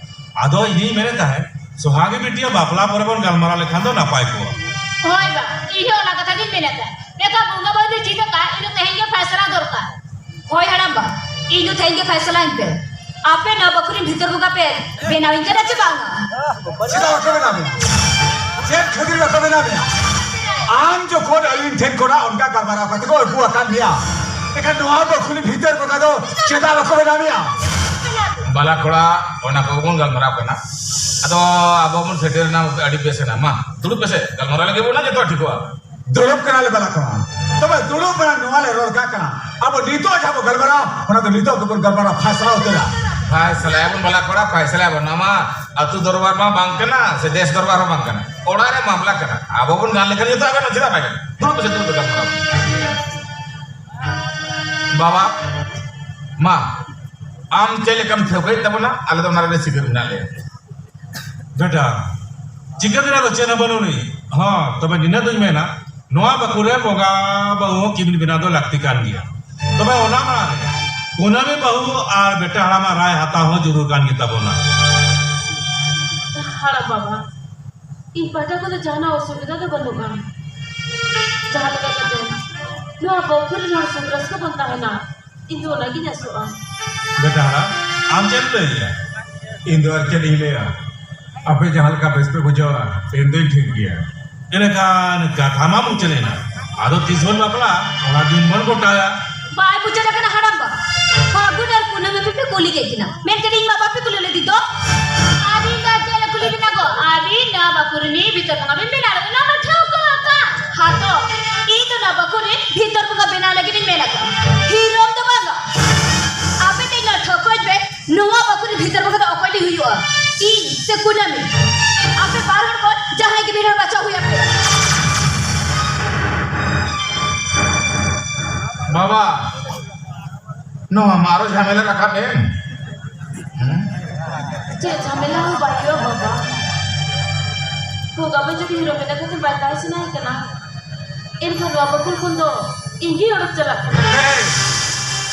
ᱟᱫᱚ ᱤᱧᱤᱧ ᱢᱮᱱᱮᱫ ᱛᱟᱦᱮᱸᱫ, ᱥᱚᱦᱟᱜᱤ ᱵᱤᱴᱤᱭᱟᱜ ᱵᱟᱯᱞᱟ ᱯᱚᱨᱮ ᱵᱚᱱ ᱜᱟᱞᱢᱟᱨᱟᱣ ᱞᱮᱠᱷᱟᱱ ᱫᱚ ᱱᱟᱯᱟᱭ ᱠᱚᱜᱼᱟ᱾ ᱦᱳᱭ ᱵᱟ, ᱤᱧ ᱦᱚᱸ ᱚᱱᱟ ᱠᱟᱛᱷᱟ ᱜᱤᱧ ᱢᱮᱱᱮᱫ ᱛᱟᱦᱮᱸᱫ᱾ ᱱᱮᱛᱟᱨ ᱵᱚᱸᱜᱟ ᱵᱟᱹᱦᱩ ᱫᱚ ᱪᱮᱫ ᱞᱮᱠᱟ, ᱤᱧ ᱫᱚ ᱛᱮᱦᱮᱧ ᱜᱮ ᱯᱷᱟᱭᱥᱟᱞᱟ ᱫᱚᱨᱠᱟᱨ᱾ ᱦᱳᱭ ᱦᱟᱲᱟᱢ ᱵᱟ, ᱤᱧ ᱫᱚ ᱛᱮᱦᱮᱧ ᱜᱮ ᱯᱷᱟᱭᱥᱟᱞᱟᱧ ᱯᱮ᱾ ᱟᱯᱮ ᱱᱚᱣᱟ ᱵᱟᱹᱠᱷᱨᱤ ᱵᱷᱤᱛᱟᱹᱨ ᱵᱚᱸᱜᱟ ᱯᱮ ᱵᱮᱱᱟᱣᱤᱧ ᱠᱟᱱᱟ ᱪᱮ ᱵᱟᱝᱟ? ᱪᱮᱫᱟᱜ ᱵᱟᱠᱚ ᱵᱮᱱᱟᱣ ᱢᱮᱭᱟ? ᱪᱮᱫ ᱠᱷᱟᱹᱛᱤᱨ ᱵᱟᱠᱚ ᱵᱮᱱᱟᱣ ᱢᱮᱭᱟ? ᱟᱢ ᱡᱚᱠᱷᱚᱱ ᱟᱹᱞᱤᱧ ᱴᱷᱮᱱ ᱠᱷᱚᱱᱟᱜ ᱚᱱᱠᱟ ᱜᱟᱞᱢᱟᱨᱟᱣ ᱠᱟᱛᱮ ᱠᱚ ᱟᱹᱜᱩ ᱟᱠᱟᱫ ᱢᱮᱭᱟ, ᱮᱱᱠᱷᱟᱱ ᱱᱚᱣᱟ ᱵᱟᱹᱠᱷᱨᱤ ᱵᱷᱤᱛᱟᱹᱨ ᱵᱚᱸᱜᱟ ᱫᱚ ᱪᱮᱫᱟᱜ ᱵᱟᱠᱚ ᱵᱮᱱᱟᱣ ᱢᱮᱭᱟ? ᱵᱟᱞᱟ ᱠᱚᱲᱟ, ᱚᱱᱟ ᱠᱚᱜᱮ ᱵᱚᱱ ᱜᱟᱞᱢᱟᱨᱟᱣ ᱠᱟᱱᱟ᱾ ᱟᱫᱚ ᱟᱵᱚ ᱵᱚᱱ ᱥᱮᱴᱮᱨ ᱮᱱᱟ ᱟᱹᱰᱤ ᱵᱮᱥ ᱮᱱᱟ᱾ ᱢᱟ, ᱫᱩᱲᱩᱵ ᱯᱮᱥᱮ, ᱜᱟᱞᱢᱟᱨᱟᱣ ᱞᱟᱹᱜᱤᱫ ᱵᱚᱱ ᱡᱚᱛᱚ ᱴᱷᱤᱠᱚᱜᱼᱟ᱾ ᱫᱩᱲᱩᱵ ᱠᱟᱱᱟᱞᱮ ᱵᱟᱞᱟ ᱠᱚᱲᱟ᱾ ᱛᱚᱵᱮ ᱫᱩᱲᱩᱵ ᱠᱟᱱᱟ, ᱱᱚᱣᱟ ᱞᱮ ᱨᱚᱲ ᱠᱟᱜ ᱠᱟᱱᱟ᱾ ᱟᱵᱚ ᱱᱤᱛᱚᱜ ᱡᱟᱦᱟᱸ ᱵᱚ ᱜᱟᱞᱢᱟᱨᱟᱣ, ᱚᱱᱟ ᱫᱚ ᱱᱤᱛᱚᱜ ᱜᱮᱵᱚᱱ ᱜᱟᱞᱢᱟᱨᱟᱣ ᱯᱷᱟᱭᱥᱟᱞᱟ ᱩᱛᱟᱹᱨᱟ᱾ ᱯᱷᱟᱭᱥᱟᱞᱟᱭᱟᱵᱚᱱ ᱵᱟᱞᱟ ᱠᱚᱲᱟ, ᱯᱷᱟᱭᱥᱟᱞᱟᱭᱟᱵᱚᱱ᱾ ᱱᱚᱣᱟ ᱢᱟ ᱟᱹᱛᱩ ᱫᱚᱨᱵᱟᱨ ᱢᱟ ᱵᱟᱝ ᱠᱟᱱᱟ, ᱥᱮ ᱫᱮᱥ ᱫᱚᱨᱵᱟᱨ ᱦᱚᱸ ᱵᱟᱝ ᱠᱟᱱᱟ᱾ ᱚᱲᱟᱜ ᱨᱮ ᱢᱟᱢᱞᱟ ᱠᱟᱱᱟ, ᱟᱵᱚ ᱵᱚᱱ ᱜᱟᱱ ᱞᱮᱠᱷᱟᱱ ᱜᱮᱛᱚ ᱟᱵᱮᱱ ᱪᱮᱫᱟᱜ ᱵᱟᱭ ᱜᱟᱱᱚᱜ? ᱫᱩᱲᱩᱵ ᱯᱮᱥᱮ, ᱫᱩᱲᱩᱵ ᱯᱮ, ᱜᱟᱞᱢᱟᱨᱟᱣ᱾ ᱵᱟᱵᱟ, ᱢᱟ, ᱟᱢ ᱪᱮᱫ ᱞᱮᱠᱟᱢ ᱴᱷᱟᱹᱣᱠᱟᱹᱭᱮᱫ ᱛᱟᱵᱚᱱᱟ, ᱟᱞᱮ ᱫᱚ ᱚᱱᱟ ᱨᱮᱞᱮ ᱥᱤᱠᱟᱹᱨ ᱢᱮᱱᱟᱜ ᱞᱮᱭᱟ᱾ ᱵᱮᱴᱟ, ᱪᱤᱠᱟᱹ ᱛᱮᱱᱟᱜ ᱫᱚ ᱪᱮᱫ ᱦᱚᱸ ᱵᱟᱹᱱᱩᱜ ᱟᱹᱱᱤᱡ᱾ ᱦᱚᱸ, ᱛᱚᱵᱮ ᱱᱤᱱᱟᱹᱜ ᱫᱚᱧ ᱢᱮᱱᱟ, ᱱᱚᱣᱟ ᱵᱟᱠᱷᱳᱞ ᱨᱮ ᱵᱚᱸᱜᱟ ᱵᱟᱹᱦᱩ ᱦᱚᱸ ᱠᱤᱢᱤᱱ ᱵᱮᱱᱟᱣ ᱫᱚ ᱞᱟᱹᱠᱛᱤ ᱠᱟᱱ ᱜᱮᱭᱟ᱾ ᱛᱚᱵᱮ ᱚᱱᱟ ᱢᱟᱲᱟᱝ ᱨᱮ ᱠᱩᱱᱟᱹᱢᱤ ᱵᱟᱹᱦᱩ ᱟᱨ ᱵᱮᱴᱟ ᱦᱟᱲᱟᱢᱟᱜ ᱨᱟᱭ ᱦᱟᱛᱟᱣ ᱦᱚᱸ ᱡᱟᱹᱨᱩᱲ ᱠᱟᱱ ᱜᱮᱛᱟ ᱵᱚᱱᱟ᱾ ᱦᱟᱲᱟᱢ ᱵᱟᱵᱟ, ᱤᱧ ᱯᱟᱦᱴᱟ ᱠᱷᱚᱱ ᱫᱚ ᱡᱟᱦᱟᱱᱟᱜ ᱚᱥᱩᱵᱤᱫᱷᱟ ᱫᱚ ᱵᱟᱹᱱᱩᱜᱼᱟ᱾ ᱡᱟᱦᱟᱸ ᱞᱮᱠᱟ ᱠᱟᱛᱮ ᱱᱚᱣᱟ ᱵᱟᱹᱦᱩ ᱠᱩᱲᱤ ᱨᱮᱱ ᱦᱚᱲ ᱥᱩᱠ ᱨᱟᱹᱥᱠᱟᱹ ᱵᱚᱱ ᱛᱟᱦᱮᱱᱟ, ᱤᱧ ᱫᱚ ᱚᱱᱟᱜᱤᱧ ᱟᱥᱚᱜᱼᱟ᱾ ᱵᱮᱴᱟ ᱦᱟᱲᱟᱢ, ᱟᱢ ᱪᱮᱫ ᱮᱢ ᱞᱟᱹᱭᱮᱫᱼᱟ? ᱤᱧ ᱫᱚ ᱟᱨ ᱪᱮᱫ ᱤᱧ ᱞᱟᱹᱭᱟ, ᱟᱯᱮ ᱡᱟᱦᱟᱸ ᱞᱮᱠᱟ ᱵᱮᱥ ᱯᱮ ᱵᱩᱡᱷᱟᱹᱣᱟ, ᱤᱧ ᱫᱚᱧ ᱴᱷᱤᱠ ᱜᱮᱭᱟ᱾ ᱮᱸᱰᱮᱠᱷᱟᱱ ᱠᱟᱛᱷᱟ ᱢᱟ ᱢᱩᱪᱟᱹᱫ ᱮᱱᱟ, ᱟᱫᱚ ᱛᱤᱥ ᱵᱚᱱ ᱵᱟᱯᱞᱟᱜᱼᱟ, ᱚᱱᱟ ᱫᱤᱱ ᱵᱚᱱ ᱜᱚᱴᱟᱭᱟ᱾ ᱵᱟᱭ ᱵᱩᱡᱷᱟᱹᱣ ᱠᱟᱱᱟ ᱦᱟᱲᱟᱢ ᱵᱟ, ᱯᱷᱟᱹᱜᱩᱱ ᱟᱨ ᱠᱩᱱᱟᱹᱢᱤ ᱯᱮ ᱠᱩᱞᱤ ᱠᱮᱫ ᱠᱤᱱᱟ, ᱢᱮᱱᱠᱷᱟᱱ ᱤᱧ ᱢᱟ ᱵᱟᱯᱮ ᱠᱩᱞᱤ ᱞᱮᱫᱤᱧ ᱫᱚ᱾ ᱟᱹᱵᱤᱱ ᱫᱚ ᱪᱮᱫ ᱞᱮ ᱠᱩᱞᱤ ᱵᱤᱱᱟ ᱜᱚ? ᱟᱹᱵᱤᱱ ᱱᱚᱣᱟ ᱵᱟᱠᱷᱳᱞ ᱨᱤᱱᱤᱡ ᱵᱷᱤᱛᱟᱹᱨ ᱵᱚᱸᱜᱟ ᱵᱤᱱ ᱵᱮᱱᱟᱣ ᱞᱟᱹᱜᱤᱫ, ᱱᱚᱣᱟ ᱢᱟ ᱴᱷᱟᱹᱣᱠᱟᱹ ᱟᱠᱟᱱ᱾ ᱦᱟᱛᱚ, ᱤᱧ ᱫᱚ ᱱᱚᱣᱟ ᱵᱟᱠᱷᱳᱞ ᱨᱮ ᱵᱷᱤᱛᱟᱹᱨ ᱵᱚᱸᱜᱟ ᱵᱮᱱᱟᱣ ᱞᱟᱹᱜᱤᱫ ᱤᱧ ᱢᱮᱱ ᱟᱠᱟᱫᱼᱟ, ᱦᱤᱨᱳᱢ ᱫᱚ ᱵᱟᱝᱟ᱾ ᱟᱯᱮ ᱛᱮ ᱱᱚᱣᱟ ᱴᱷᱟᱹᱣᱠᱟᱹᱭ ᱯᱮ, ᱱᱚᱣᱟ ᱵᱟᱠᱷᱳᱞ ᱨᱮ ᱵᱷᱤᱛᱟᱹᱨ ᱵᱚᱸᱜᱟ ᱫᱚ ᱚᱠᱚᱭ ᱞᱤᱧ ᱦᱩᱭᱩᱜᱼᱟ? ᱤᱧ ᱥᱮ ᱠᱩᱱᱟᱹᱢᱤ? ᱟᱯᱮ ᱵᱟᱨ ᱦᱚᱲ ᱠᱷᱚᱱ ᱡᱟᱦᱟᱸᱭ ᱜᱮ ᱢᱤᱫ ᱦᱚᱲ ᱵᱟᱪᱷᱟᱣ ᱦᱩᱭ ᱟᱯᱮᱭᱟ᱾ ᱵᱟᱵᱟ, ᱱᱚᱣᱟ ᱢᱟ ᱟᱨᱚ ᱡᱷᱟᱢᱮᱞᱟ ᱨᱟᱠᱟᱵ ᱮᱱ᱾ ᱦᱮᱸ? ᱪᱮᱫ ᱡᱷᱟᱢᱮᱞᱟ ᱦᱚᱸ ᱵᱟᱭ ᱦᱩᱭᱩᱜᱼᱟ ᱵᱟᱵᱟ᱾ ᱵᱚᱸᱜᱟ ᱵᱟ ᱡᱩᱫᱤ ᱦᱤᱨᱳ ᱢᱮᱱᱟ ᱠᱟᱛᱮ ᱵᱟᱭ ᱛᱟᱦᱮᱸ ᱥᱟᱱᱟᱭᱮ ᱠᱟᱱᱟ, ᱮᱱᱠᱷᱟᱱ ᱱᱚᱣᱟ ᱵᱟᱠᱷᱳᱞ ᱠᱷᱚᱱ ᱫᱚ ᱤᱧ ᱜᱮ ᱚᱰᱚᱠ ᱪᱟᱞᱟᱜ ᱠᱟᱱᱟ᱾ ᱦᱮᱸ᱾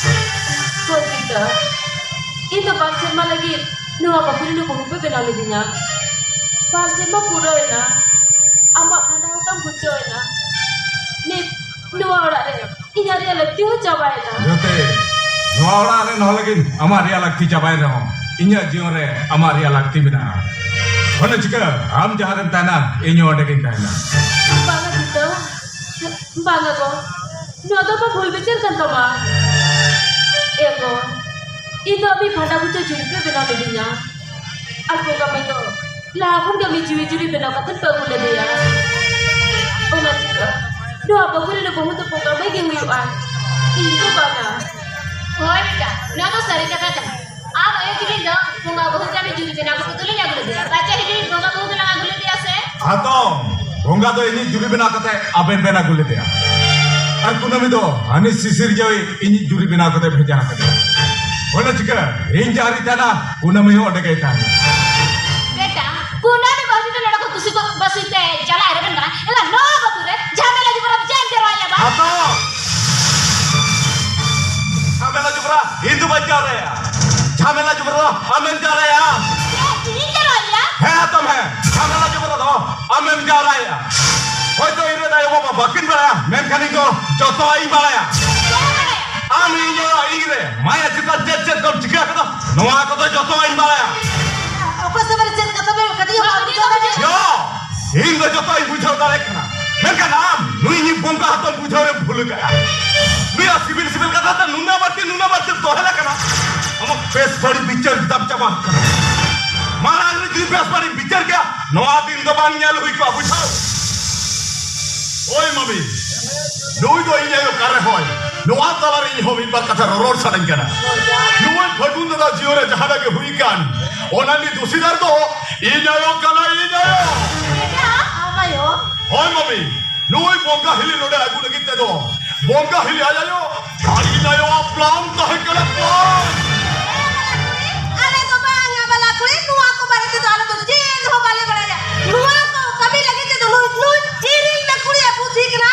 ᱦᱳᱭ ᱜᱤᱫᱽᱨᱟᱹ, ᱤᱧ ᱫᱚ ᱵᱟᱨ ᱥᱮᱨᱢᱟ ᱞᱟᱹᱜᱤᱫ ᱱᱚᱣᱟ ᱵᱟᱠᱷᱳᱞ ᱨᱤᱱᱤᱡ ᱵᱟᱹᱦᱩ ᱯᱮ ᱵᱮᱱᱟᱣ ᱞᱤᱫᱤᱧᱟ᱾ ᱵᱟᱨ ᱥᱮᱨᱢᱟ ᱯᱩᱨᱟᱹᱣ ᱮᱱᱟ᱾ ᱟᱢᱟᱜ ᱵᱷᱟᱸᱰᱟᱱ ᱦᱚᱸᱛᱟᱢ ᱜᱩᱪᱷᱟᱹᱣ ᱮᱱᱟ᱾ ᱱᱤᱛ ᱱᱚᱣᱟ ᱚᱲᱟᱜ ᱨᱮ ᱤᱧᱟᱜ ᱨᱮᱭᱟᱜ ᱞᱟᱹᱠᱛᱤ ᱦᱚᱸ ᱪᱟᱵᱟᱭᱮᱱᱟ᱾ ᱡᱟᱛᱮ ᱱᱚᱣᱟ ᱚᱲᱟᱜ ᱨᱮ ᱱᱚᱣᱟ ᱞᱟᱹᱜᱤᱫ ᱟᱢᱟᱜ ᱨᱮᱭᱟᱜ ᱞᱟᱹᱠᱛᱤ ᱪᱟᱵᱟᱭᱮᱱ ᱨᱮᱦᱚᱸ, ᱤᱧᱟᱜ ᱡᱤᱭᱚᱱ ᱨᱮ ᱟᱢᱟᱜ ᱨᱮᱭᱟᱜ ᱞᱟᱹᱠᱛᱤ ᱢᱮᱱᱟᱜᱼᱟ᱾ ᱚᱱᱟ ᱪᱤᱠᱟᱹ ᱟᱢ ᱡᱟᱦᱟᱸ ᱨᱮᱢ ᱛᱟᱦᱮᱱᱟ, ᱤᱧ ᱦᱚᱸ ᱚᱸᱰᱮ ᱜᱤᱧ ᱛᱟᱦᱮᱱᱟ᱾ ᱵᱟᱝᱟ ᱜᱤᱫᱽᱨᱟᱹ, ᱵᱟᱝᱟ ᱜᱚ, ᱱᱚᱣᱟ ᱫᱚ ᱟᱢᱟᱜ ᱵᱷᱩᱞ ᱵᱤᱪᱟᱹᱨ ᱠᱟᱱ ᱛᱟᱢᱟ᱾ ᱮ ᱜᱚ, ᱤᱧ ᱫᱚ ᱟᱢᱤᱡ ᱵᱷᱟᱸᱰᱟᱱ ᱜᱩᱪᱷᱟᱹ ᱡᱩᱨᱤ ᱯᱮ ᱵᱮᱱᱟᱣ ᱞᱤᱫᱤᱧᱟ᱾ ᱟᱨ ᱵᱚᱸᱜᱟ ᱢᱟᱹᱭ ᱫᱚ ᱞᱟᱦᱟ ᱠᱷᱚᱱ ᱜᱮ ᱟᱢᱤᱡ ᱡᱤᱣᱤ ᱡᱩᱨᱤ ᱵᱮᱱᱟᱣ ᱠᱟᱛᱮ ᱯᱮ ᱟᱹᱜᱩ ᱞᱮᱫᱮᱭᱟ᱾ ᱚᱱᱟ ᱪᱤᱠᱟᱹ ᱱᱚᱣᱟ ᱵᱟᱹᱦᱩ ᱨᱮᱱ ᱵᱟᱹᱦᱩ ᱫᱚ ᱵᱚᱸᱜᱟ ᱢᱟᱹᱭ ᱜᱮ ᱦᱩᱭᱩᱜᱼᱟ, ᱤᱧ ᱫᱚ ᱵᱟᱝᱟ᱾ ᱦᱳᱭ ᱵᱮᱴᱟ, ᱱᱚᱣᱟ ᱫᱚ ᱥᱟᱹᱨᱤ ᱠᱟᱛᱷᱟ ᱠᱟᱱᱟ᱾ ᱟᱢ ᱟᱭᱳ ᱛᱤᱠᱤᱱ ᱫᱚ ᱵᱚᱸᱜᱟ ᱵᱟᱹᱦᱩ ᱜᱮ ᱟᱢᱤᱡ ᱡᱩᱨᱤ ᱵᱮᱱᱟᱣ ᱠᱟᱛᱮ ᱫᱚᱞᱤᱧ ᱟᱹᱜᱩ ᱞᱮᱫᱮᱭᱟ᱾ ᱯᱟᱪᱮ ᱦᱤᱡᱩᱜ ᱵᱚᱸᱜᱟ ᱵᱟᱹᱦᱩ ᱫᱚᱞᱟᱝ ᱟᱹᱜᱩ ᱞᱮᱫᱮᱭᱟ ᱥᱮ? ᱦᱟᱛᱚᱢ, ᱵᱚᱸᱜᱟ ᱫᱚ ᱤᱧᱤᱡ ᱡᱩᱨᱤ ᱵᱮᱱᱟᱣ ᱠᱟᱛᱮ ᱟᱵᱮᱱ ᱵᱮᱱ ᱟᱹᱜᱩ ᱞᱮᱫᱮᱭᱟ᱾ ᱟᱨ ᱠᱩᱱᱟᱹᱢᱤ ᱫᱚ ᱦᱟᱹᱱᱤ ᱥᱤᱥᱤᱨ ᱡᱟᱹᱣᱤᱡ ᱤᱧᱤᱡ ᱡᱩᱨᱤ ᱵᱮᱱᱟᱣ ᱠᱟᱛᱮ ᱵᱷᱮᱡᱟ ᱟᱠᱟᱫᱮᱭᱟ᱾ ᱚᱱᱟ ᱪᱤᱠᱟᱹ ᱤᱧ ᱡᱟᱦᱟᱸ ᱨᱤᱧ ᱛᱟᱦᱮᱱᱟ, ᱠᱩᱱᱟᱹᱢᱤ ᱦᱚᱸ ᱚᱸᱰᱮ ᱜᱮᱭ ᱛᱟᱦᱮᱱᱟ᱾ ᱵᱮᱴᱟ, ᱠᱩᱱᱟᱹᱢᱤ ᱵᱟᱹᱦᱩ ᱡᱩᱫᱤ ᱱᱚᱰᱮ ᱠᱷᱚᱱ ᱠᱩᱥᱤ ᱠᱚ ᱵᱟᱹᱥᱤ ᱛᱮ ᱪᱟᱞᱟᱜ ᱨᱮᱵᱮᱱ ᱠᱟᱱᱟ, ᱮᱱᱠᱷᱟᱱ ᱱᱚᱣᱟ ᱵᱟᱹᱦᱩ ᱨᱮ ᱡᱷᱟᱢᱮᱞᱟ ᱡᱩᱵᱨᱟ ᱪᱮᱫ ᱮᱢ ᱡᱟᱨᱣᱟᱭᱟ ᱵᱟ? ᱦᱟᱛᱚ! ᱡᱷᱟᱢᱮᱞᱟ ᱡᱩᱵᱨᱟ ᱤᱧ ᱫᱚ ᱵᱟᱹᱧ ᱡᱟᱣᱨᱟᱭᱟ᱾ ᱡᱷᱟᱢᱮᱞᱟ ᱡᱩᱵᱨᱟ ᱟᱢᱮᱢ ᱡᱟᱣᱨᱟᱭᱟ᱾ ᱪᱮᱫ ᱤᱧ ᱡᱟᱨᱣᱟᱭᱟ? ᱦᱮᱸ ᱛᱚᱢ ᱦᱮᱸ, ᱡᱷᱟᱢᱮᱞᱟ ᱡᱚᱵᱨᱟ ᱫᱚ ᱟᱢᱮᱢ ᱡᱟᱣᱨᱟᱭᱮᱜᱼᱟ᱾ ᱦᱚᱭᱛᱚ ᱤᱧ ᱨᱮᱱ ᱟᱭᱳ ᱵᱟᱵᱟ ᱵᱟᱹᱠᱤᱱ ᱵᱟᱲᱟᱭᱟ, ᱢᱮᱱᱠᱷᱟᱱ ᱤᱧ ᱫᱚ ᱡᱚᱛᱚᱣᱟᱜ ᱤᱧ ᱵᱟᱲᱟᱭᱟ᱾ ᱟᱢ ᱤᱧ ᱟᱭᱳ, ᱤᱧ ᱨᱮ ᱢᱟᱭᱟ ᱪᱮᱛᱟᱱ ᱪᱮᱫ ᱪᱮᱫ ᱠᱚᱢ ᱪᱤᱠᱟᱹ ᱠᱟᱫᱟ, ᱱᱚᱣᱟ ᱠᱚᱫᱚ ᱡᱚᱛᱚᱣᱟᱜ ᱤᱧ ᱵᱟᱲᱟᱭᱟ᱾ ᱚᱠᱚᱭ ᱥᱟᱶ ᱨᱮ ᱪᱮᱫ ᱠᱟᱛᱷᱟ ᱯᱮ ᱠᱟᱹᱴᱤᱡ ᱦᱚᱸ ᱵᱟᱢ ᱵᱩᱡᱷᱟᱹᱣ ᱫᱟᱲᱮᱭᱟᱜᱼᱟ? ᱭᱳ, ᱤᱧ ᱫᱚ ᱡᱚᱛᱚ ᱤᱧ ᱵᱩᱡᱷᱟᱹᱣ ᱫᱟᱲᱮᱭᱟᱜ ᱠᱟᱱᱟ, ᱢᱮᱱᱠᱷᱟᱱ ᱟᱢ ᱱᱩᱭ ᱤᱧᱤᱡ ᱵᱚᱸᱜᱟ ᱦᱚᱯᱚᱱ ᱵᱩᱡᱷᱟᱹᱣ ᱨᱮᱢ ᱵᱷᱩᱞ ᱠᱟᱜᱼᱟ᱾ ᱱᱩᱭᱟᱜ ᱥᱤᱵᱤᱞ ᱥᱤᱵᱤᱞ ᱠᱟᱛᱷᱟ ᱛᱮ ᱱᱩᱱᱟᱹᱜ ᱵᱟᱹᱲᱛᱤ, ᱱᱩᱱᱟᱹᱜ ᱵᱟᱹᱲᱛᱤ ᱛᱚᱦᱮᱞ ᱟᱠᱟᱱᱟ᱾ ᱟᱢᱟᱜ ᱵᱮᱥ ᱵᱟᱹᱲᱤᱡ ᱵᱤᱪᱟᱹᱨ ᱫᱟᱢ ᱪᱟᱵᱟ ᱟᱠᱟᱱᱟ᱾ ᱢᱟᱲᱟᱝ ᱨᱮ ᱡᱩᱫᱤ ᱵᱮᱥ ᱵᱟᱹᱲᱤᱡ ᱵᱤᱪᱟᱹᱨ ᱠᱮᱭᱟ, ᱱᱚᱣᱟ ᱫᱤᱱ ᱫᱚ ᱵᱟᱝ ᱧᱮᱞ ᱦᱩᱭ ᱠᱚᱜᱼᱟ, ᱵᱩᱡᱷᱟᱹᱣ? ᱳᱭ ᱢᱟᱢᱤ, ᱱᱩᱭ ᱫᱚ ᱤᱧ ᱟᱭᱳ ᱠᱟᱱ ᱨᱮᱦᱚᱸᱭ, ᱱᱚᱣᱟ ᱛᱟᱞᱟᱨᱮ ᱤᱧ ᱦᱚᱸ ᱢᱤᱫ ᱵᱟᱨ ᱠᱟᱛᱷᱟ ᱨᱚᱨᱚᱲ ᱥᱟᱱᱟᱧ ᱠᱟᱱᱟ᱾ ᱱᱩᱭ ᱯᱷᱟᱹᱜᱩᱱ ᱫᱟᱫᱟ ᱡᱤᱭᱚᱱ ᱨᱮ ᱡᱟᱦᱟᱸ ᱱᱟᱜ ᱜᱮ ᱦᱩᱭ ᱠᱟᱱ, ᱚᱱᱟ ᱨᱤᱱᱤᱡ ᱫᱩᱥᱤᱫᱟᱨ ᱫᱚ ᱤᱧ ᱟᱭᱳ ᱠᱟᱱᱟᱭ, ᱤᱧ ᱟᱭᱳ᱾ ᱟᱢ ᱟᱭᱳ? ᱦᱳᱭ ᱢᱟᱢᱤ, ᱱᱩᱭ ᱵᱚᱸᱜᱟ ᱦᱤᱞᱤ ᱱᱚᱰᱮ ᱟᱹᱜᱩ ᱞᱟᱹᱜᱤᱫ ᱛᱮᱫᱚ ᱵᱚᱸᱜᱟ ᱦᱤᱞᱤ ᱟᱡ ᱟᱭᱳ ᱟᱨ ᱤᱧ ᱟᱭᱳᱣᱟᱜ ᱯᱞᱟᱱ ᱛᱟᱦᱮᱸ ᱠᱟᱱᱟ, ᱯᱞᱟᱱ᱾ ᱟᱞᱮ ᱫᱚ ᱵᱟᱝᱟ ᱵᱟᱞᱟ ᱠᱩᱲᱤ, ᱱᱚᱣᱟ ᱠᱚ ᱵᱟᱨᱮ ᱛᱮᱫᱚ ᱟᱞᱮ ᱫᱚ ᱪᱮᱫ ᱦᱚᱸ ᱵᱟᱞᱮ ᱵᱟᱲᱟᱭᱟ᱾ ᱱᱚᱣᱟ ᱠᱚ ᱠᱟᱹᱢᱤ ᱞᱟᱹᱜᱤᱫ ᱛᱮᱫᱚ ᱱᱩᱭ, ᱱᱩᱭ ᱤᱨᱤᱞ ᱢᱮ ᱠᱩᱲᱤᱭᱟᱜ ᱵᱩᱫᱷᱤ ᱠᱟᱱᱟ᱾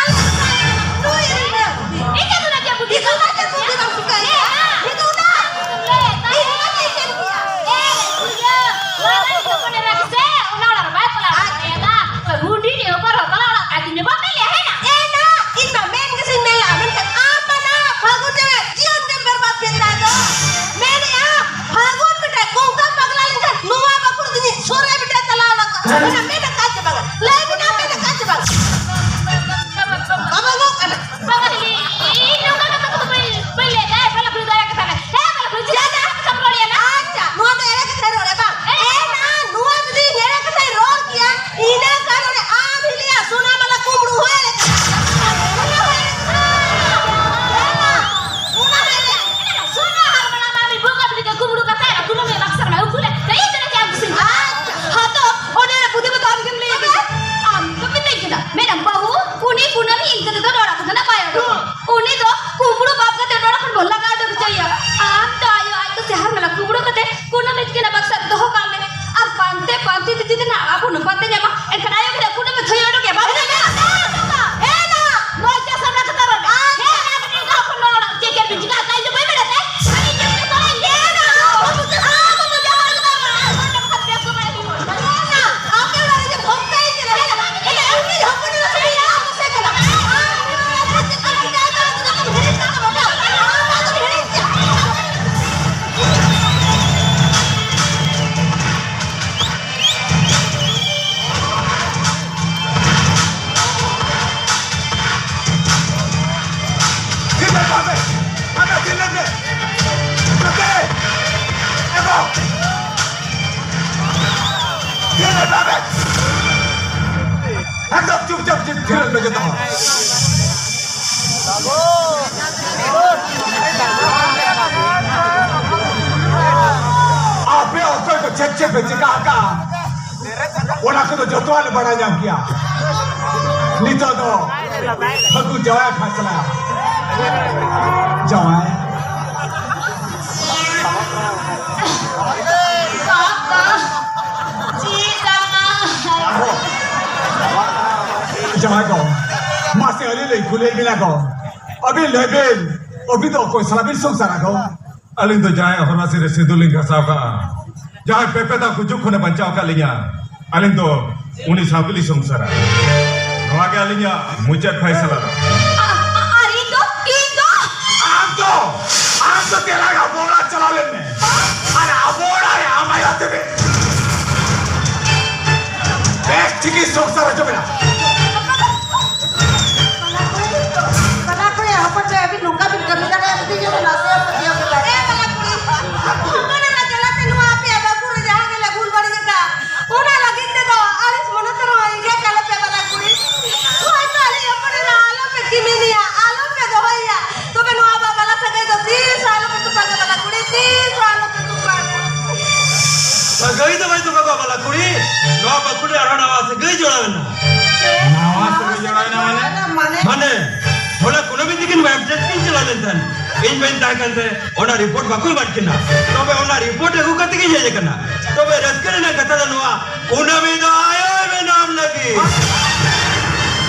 ᱱᱩᱭ ᱤᱨᱤᱞ ᱢᱮ ᱵᱩᱫᱷᱤ᱾ ᱤᱧ ᱫᱚ ᱪᱮᱫ ᱵᱩᱫᱷᱤ ᱵᱟᱝ ᱴᱷᱤᱠᱟᱹᱭᱟ᱾ ᱤᱧ ᱫᱚ ᱚᱱᱟ, ᱤᱧ ᱫᱚ ᱪᱮᱫ ᱤᱧ ᱪᱮᱫ ᱠᱮᱭᱟ? ᱮ, ᱤᱭᱟᱹ, ᱚᱱᱟ ᱫᱚ ᱢᱚᱱᱮ ᱨᱮ ᱥᱮ, ᱚᱱᱟ ᱚᱲᱟᱜ ᱨᱮ ᱵᱟᱭ ᱪᱟᱞᱟᱣ ᱫᱟᱲᱮᱭᱟᱫᱟ᱾ ᱦᱩᱰᱤᱧ ᱮ ᱚᱠᱟ ᱨᱮ ᱵᱟᱯᱞᱟ ᱚᱲᱟᱜ ᱠᱟᱴᱤᱡ ᱧᱚᱜ ᱵᱟᱯᱮ ᱞᱟᱹᱭᱟ, ᱦᱮᱸ ᱱᱟ? ᱮ ᱱᱟ, ᱤᱧ ᱢᱟ ᱢᱮᱱ ᱜᱮᱥᱮᱧ ᱢᱮᱱ ᱞᱟᱜᱼᱟ, ᱢᱮᱱᱠᱷᱟᱱ ᱟᱢ ᱢᱟ ᱱᱟ ᱯᱷᱟᱹᱜᱩᱱ ᱪᱟᱸᱫᱳ ᱡᱤᱭᱚᱱ ᱜᱮᱢ ᱵᱮᱨᱵᱟᱫ ᱠᱮᱫ ᱛᱟᱭ ᱫᱚ᱾ ᱢᱮᱱᱮᱜᱼᱟ, ᱯᱷᱟᱹᱜᱩᱱ ᱵᱮᱴᱟ ᱠᱚᱝᱠᱟ ᱯᱟᱜᱽᱞᱟ ᱞᱮᱱᱠᱷᱟᱱ ᱱᱚᱣᱟ ᱵᱟᱠᱷᱩᱞ ᱫᱤᱧ ᱥᱚᱨᱮ ᱵᱮᱴᱟ ᱪᱟᱞᱟᱣ ᱞᱟᱜᱼᱟ᱾ ᱚᱱᱟ ᱢᱮᱱ ᱟᱠᱟᱫ ᱪᱮ ᱵᱟᱝᱟ? ᱞᱟᱹᱭ ᱢᱮ ᱱᱟ, ᱢᱮᱱ ᱟᱠᱟᱫ ᱪᱮ ᱵᱟᱝᱟ? ᱵᱟᱵᱟ ᱜᱚᱜ ᱠᱟᱱᱟ᱾ ᱵᱟᱵᱟ ᱦᱤᱞᱤ, ᱤᱧ ᱱᱚᱝᱠᱟ ᱠᱟᱛᱷᱟ ᱠᱚᱫᱚ ᱵᱟᱹᱧ, ᱵᱟᱹᱧ ᱞᱟᱹᱭ ᱫᱟ᱾ ᱮ, ᱵᱟᱞᱟ ᱠᱩᱲᱤ ᱫᱚᱭᱟ ᱠᱟᱛᱷᱟ ᱞᱮ᱾ ᱦᱮᱸ, ᱵᱟᱞᱟ ᱠᱩᱲᱤ ᱪᱮᱫᱟᱜ ᱮᱢ ᱨᱚᱲ ᱮᱭᱟ ᱱᱟ? ᱟᱪᱪᱷᱟ, ᱱᱚᱣᱟ ᱫᱚ ᱮᱲᱮ ᱠᱟᱛᱷᱟᱭ ᱨᱚᱲ ᱮᱫᱟ ᱵᱟᱝ? ᱮ ᱱᱟ, ᱱᱚᱣᱟ ᱡᱩᱫᱤ ᱤᱧ ᱮᱲᱮ ᱠᱟᱛᱷᱟᱧ ᱨᱚᱲ ᱠᱮᱭᱟ, ᱤᱱᱟᱹ ᱠᱷᱟᱱ ᱚᱱᱮ ᱟᱢ ᱦᱤᱞᱤᱭᱟ ᱥᱳᱱᱟ ᱢᱟᱞᱟ ᱠᱩᱢᱵᱽᱲᱩ ᱦᱚᱸ ᱮᱲᱮ ᱠᱟᱛᱷᱟ᱾ ᱚᱱᱟ ᱦᱚᱸ ᱮᱲᱮ ᱠᱟᱛᱷᱟ᱾ ᱮ ᱱᱟ, ᱚᱱᱟ ᱦᱚᱸ ᱮᱲᱮ᱾ ᱥᱳᱱᱟ ᱦᱟᱨ ᱢᱟᱞᱟ ᱢᱟ ᱢᱤᱫ ᱵᱚᱸᱜᱟ ᱵᱩᱨᱩ ᱜᱮ ᱠᱩᱢᱵᱽᱲᱩ ᱠᱟᱛᱮ ᱟᱨ ᱠᱩᱱᱟᱹᱢᱤ ᱵᱟᱠᱥᱟ ᱨᱮ ᱩᱠᱩ ᱞᱮ᱾ ᱛᱮ ᱤᱧ ᱫᱚ ᱪᱮᱫ ᱮᱢ ᱠᱩᱥᱤᱧ? ᱟᱪᱪᱷᱟ, ᱦᱚᱸ ᱛᱚ, ᱚᱱᱮ ᱚᱱᱟ ᱵᱩᱫᱷᱤ ᱢᱟ ᱛᱚ ᱟᱢ ᱜᱮᱢ ᱞᱟᱹᱭ ᱟᱠᱟᱫᱟ᱾ ᱟᱢ ᱫᱚ ᱢᱮᱛᱟᱹᱧ ᱠᱟᱱᱟ, ᱢᱮᱰᱟᱢ ᱵᱟᱹᱦᱩ, ᱩᱱᱤ ᱠᱩᱱᱟᱹᱢᱤ ᱤᱱᱠᱟᱹ ᱛᱮᱫᱚ ᱱᱚᱲᱟ ᱠᱚ ᱫᱚ ᱱᱟᱯᱟᱭ ᱚᱰᱚᱠ᱾ ᱩᱱᱤ ᱫᱚ ᱠᱩᱢᱵᱽᱲᱩ ᱵᱟᱯ ᱠᱟᱛᱮ ᱱᱚᱲᱟ ᱠᱷᱚᱱ ᱵᱚᱱ ᱞᱟᱜᱟ ᱩᱰᱩᱠ ᱦᱚᱪᱚᱭᱮᱭᱟ᱾ ᱟᱢ ᱫᱚ ᱟᱭᱳ ᱟᱡ ᱫᱚ ᱥᱮ ᱦᱟᱨ ᱢᱟᱞᱟ ᱠᱩᱢᱵᱽᱲᱩ ᱠᱟᱛᱮ ᱠᱩᱱᱟᱹᱢᱤ ᱛᱤᱠᱤᱱ ᱵᱟᱠᱥᱟ ᱨᱮ ᱫᱚᱦᱚ ᱠᱟᱜ ᱢᱮ᱾ ᱟᱨ ᱯᱟᱱᱛᱮ ᱯᱟᱱᱛᱮ ᱛᱮ ᱡᱩᱫᱤ ᱱᱟᱜ ᱟᱵᱚ ᱱᱚᱝᱠᱟ ᱛᱮ ᱧᱟᱢᱟ, ᱮᱱᱠᱷᱟᱱ ᱟᱭᱳ ᱜᱤᱫᱽᱨᱟᱹ ᱠᱩᱱᱟᱹᱢᱤ ᱛᱷᱩᱭ ᱚᱰᱚᱠᱮᱭᱟ, ᱵᱟᱢ ᱧᱟᱢᱟ? ᱦᱮᱸ ᱱᱟ, ᱱᱚᱣᱟ ᱪᱟᱥ ᱨᱮᱱᱟᱜ ᱠᱟᱛᱷᱟ ᱨᱚᱲ ᱢᱮ᱾ ᱦᱮᱸ ᱱᱟ, ᱠᱟᱹᱴᱤᱡ ᱫᱟᱜ ᱠᱷᱚᱱ ᱱᱚᱲᱟ ᱪᱮᱫ ᱪᱮᱫ ᱵᱤᱱ ᱪᱤᱠᱟ ᱠᱟᱜ ᱤᱧ ᱫᱚ ᱵᱟᱹᱧ ᱵᱟᱲᱟᱭ ᱛᱮ? ᱟᱹᱰᱤ ᱪᱮᱫ ᱪᱮᱫ ᱠᱚᱨᱮ ᱞᱟᱹᱭ ᱮᱱᱟ᱾ ᱟᱢ ᱫᱚ ᱡᱟᱦᱟᱸ ᱨᱮᱜᱮ ᱵᱟᱝ ᱟᱨ ᱵᱟᱝ ᱠᱷᱟᱱ ᱵᱮᱥ ᱠᱚ ᱵᱟᱭ ᱦᱩᱭᱩᱜᱼᱟ᱾ ᱮᱠᱫᱚᱢ ᱪᱩᱯᱪᱟᱯ ᱛᱷᱤᱨᱚᱜ ᱢᱮ ᱡᱚᱛᱚ ᱦᱚᱲ᱾ ᱟᱯᱮ ᱚᱠᱚᱭ ᱠᱚ ᱪᱮᱫ ᱪᱮᱫ ᱯᱮ ᱪᱤᱠᱟ ᱟᱠᱟᱫᱼᱟ, ᱚᱱᱟ ᱠᱚᱫᱚ ᱡᱚᱛᱚᱣᱟᱜ ᱞᱮ ᱵᱟᱲᱟᱭ ᱧᱟᱢ ᱠᱮᱭᱟ᱾ ᱱᱤᱛᱚᱜ ᱫᱚ ᱯᱷᱟᱹᱜᱩᱱ ᱡᱟᱶᱟᱭ ᱯᱷᱟᱭᱥᱟᱞᱟ᱾ ᱡᱟᱶᱟᱭ᱾ ᱵᱟᱵᱟ, ᱪᱮᱫ ᱟᱢᱟ? ᱡᱟᱶᱟᱭ ᱜᱚ, ᱢᱟᱥᱮ ᱟᱹᱞᱤᱧ ᱞᱤᱧ ᱠᱩᱞᱤᱭᱮᱫ ᱵᱤᱱᱟ ᱜᱚ, ᱟᱹᱵᱤᱱ ᱞᱟᱹᱭ ᱵᱤᱱ, ᱟᱹᱵᱤᱱ ᱫᱚ ᱚᱠᱚᱭ ᱥᱟᱞᱟᱜ ᱵᱤᱱ ᱥᱚᱝᱥᱟᱨᱟ ᱜᱚ? ᱟᱹᱞᱤᱧ ᱫᱚ ᱡᱟᱦᱟᱸᱭ ᱦᱚᱨᱟᱥᱤ ᱨᱮ ᱥᱤᱸᱫᱩᱨ ᱞᱤᱧ ᱜᱷᱟᱥᱟᱣ ᱠᱟᱜᱼᱟ, ᱡᱟᱦᱟᱸᱭ ᱯᱮᱯᱮ ᱫᱟᱜ ᱜᱩᱡᱩᱜ ᱠᱷᱚᱱᱮ ᱵᱟᱧᱪᱟᱣ ᱟᱠᱟᱫ ᱞᱤᱧᱟ, ᱟᱹᱞᱤᱧ ᱫᱚ ᱩᱱᱤ ᱥᱟᱶ ᱜᱮᱞᱤᱧ ᱥᱚᱝᱥᱟᱨᱟ᱾ ᱱᱚᱣᱟ ᱜᱮ ᱟᱹᱞᱤᱧᱟᱜ ᱢᱩᱪᱟᱹᱫ ᱯᱷᱟᱭᱥᱟᱞᱟ ᱫᱚ᱾ ᱟ-, ᱟ-, ᱟᱨ ᱤᱧ ᱫᱚ, ᱤᱧ ᱫᱚ? ᱟᱢ ᱫᱚ, ᱟᱢ ᱫᱚ ᱛᱮᱞᱟ ᱟᱵᱚ ᱚᱲᱟᱜ ᱪᱟᱞᱟᱣ ᱞᱮᱱ ᱢᱮ᱾ ᱟᱨ ᱟᱵᱚ ᱚᱲᱟᱜ ᱨᱮ ᱟᱢ ᱟᱭᱳ ᱛᱮᱜᱮ ᱵᱮᱥ ᱴᱷᱤᱠ ᱤᱧ ᱥᱚᱝᱥᱟᱨ ᱦᱚᱪᱚ ᱢᱮᱭᱟ᱾ ᱵᱟᱞᱟ ᱠᱩᱲᱤ, ᱵᱟᱞᱟ ᱠᱩᱲᱤ, ᱦᱚᱯᱚᱱ ᱪᱮᱫ ᱟᱹᱵᱤᱱ ᱱᱚᱝᱠᱟ ᱵᱤᱱ ᱠᱟᱹᱢᱤ ᱫᱟᱲᱮᱭᱟᱜᱼᱟ? ᱠᱟᱹᱴᱤᱡ ᱧᱚᱜ ᱱᱟᱥᱮ ᱯᱟᱹᱛᱭᱟᱹᱣ ᱠᱮᱫᱟ᱾ ᱮ ᱵᱟᱞᱟ ᱠᱩᱲᱤ, ᱦᱚᱯᱚᱱ ᱮᱨᱟ ᱡᱟᱞᱟᱛᱮ ᱱᱚᱣᱟ ᱟᱯᱮᱭᱟᱜ ᱵᱟᱹᱦᱩ ᱨᱮ ᱡᱟᱦᱟᱸ ᱜᱮᱞᱮ ᱵᱷᱩᱞ ᱵᱟᱹᱲᱤᱡ ᱟᱠᱟᱫ, ᱚᱱᱟ ᱞᱟᱹᱜᱤᱫ ᱛᱮᱫᱚ ᱟᱹᱲᱤᱥ ᱢᱚᱱᱮ ᱛᱮ ᱨᱚᱦᱚᱭ ᱜᱮ ᱠᱟᱞᱮ ᱯᱮ ᱵᱟᱞᱟ ᱠᱩᱲᱤ᱾ ᱦᱳᱭᱛᱳ ᱟᱞᱮ ᱦᱚᱯᱚᱱ ᱮᱨᱟ ᱟᱞᱚ ᱯᱮ ᱠᱤᱢᱤᱱᱮᱭᱟ, ᱟᱞᱚ ᱯᱮ ᱫᱚᱦᱚᱭᱮᱭᱟ᱾ ᱛᱚᱵᱮ ᱱᱚᱣᱟ ᱵᱟᱯᱞᱟ ᱥᱟᱹᱜᱟᱹᱭ ᱫᱚ ᱛᱤᱥ ᱦᱚᱸ ᱟᱞᱚ ᱯᱮ ᱛᱚᱯᱟᱜᱟ ᱵᱟᱞᱟ ᱠᱩᱲᱤ, ᱛᱤᱥ ᱦᱚᱸ ᱟᱞᱚ ᱯᱮ ᱛᱚᱯᱟᱜᱟ᱾ ᱥᱟᱹᱜᱟᱹᱭ ᱫᱚ ᱵᱟᱭ ᱛᱚᱯᱟᱜᱚᱜᱼᱟ ᱵᱟᱞᱟ ᱠᱩᱲᱤ, ᱱᱚᱣᱟ ᱵᱟᱹᱠᱩᱲ ᱨᱮ ᱟᱨᱦᱚᱸ ᱱᱟᱣᱟ ᱥᱟᱹᱜᱟᱹᱭ ᱡᱚᱲᱟᱣ ᱮᱱᱟ᱾ ᱱᱟᱣᱟ ᱥᱟᱹᱜᱟᱹᱭ ᱡᱚᱲᱟᱣ ᱮᱱᱟ ᱢᱟᱱᱮ? ᱢᱟᱱᱮ, ᱦᱚᱞᱟ ᱠᱩᱱᱟᱹᱢᱤ ᱛᱤᱠᱤᱱ ᱢᱟᱭᱟᱢ ᱴᱮᱥᱴ ᱠᱤᱱ ᱪᱟᱞᱟᱣ ᱞᱮᱱ ᱛᱟᱦᱮᱸᱱ, ᱤᱧ ᱵᱟᱹᱧ ᱛᱟᱦᱮᱸ ᱠᱟᱱ ᱛᱮ ᱚᱱᱟ ᱨᱤᱯᱳᱨᱴ ᱵᱟᱠᱚ ᱮᱢᱟᱫ ᱠᱤᱱᱟ᱾ ᱛᱚᱵᱮ ᱚᱱᱟ ᱨᱤᱯᱳᱨᱴ ᱟᱹᱜᱩ ᱠᱟᱛᱮ ᱜᱤᱧ ᱦᱮᱡ ᱟᱠᱟᱱᱟ᱾ ᱛᱚᱵᱮ ᱨᱟᱹᱥᱠᱟᱹ ᱨᱮᱱᱟᱜ ᱠᱟᱛᱷᱟ ᱫᱚ ᱱᱚᱣᱟ, ᱠᱩᱱᱟᱹᱢᱤ ᱫᱚ ᱟᱭᱳᱭ ᱵᱮᱱᱟᱣ ᱞᱟᱹᱜᱤᱫ᱾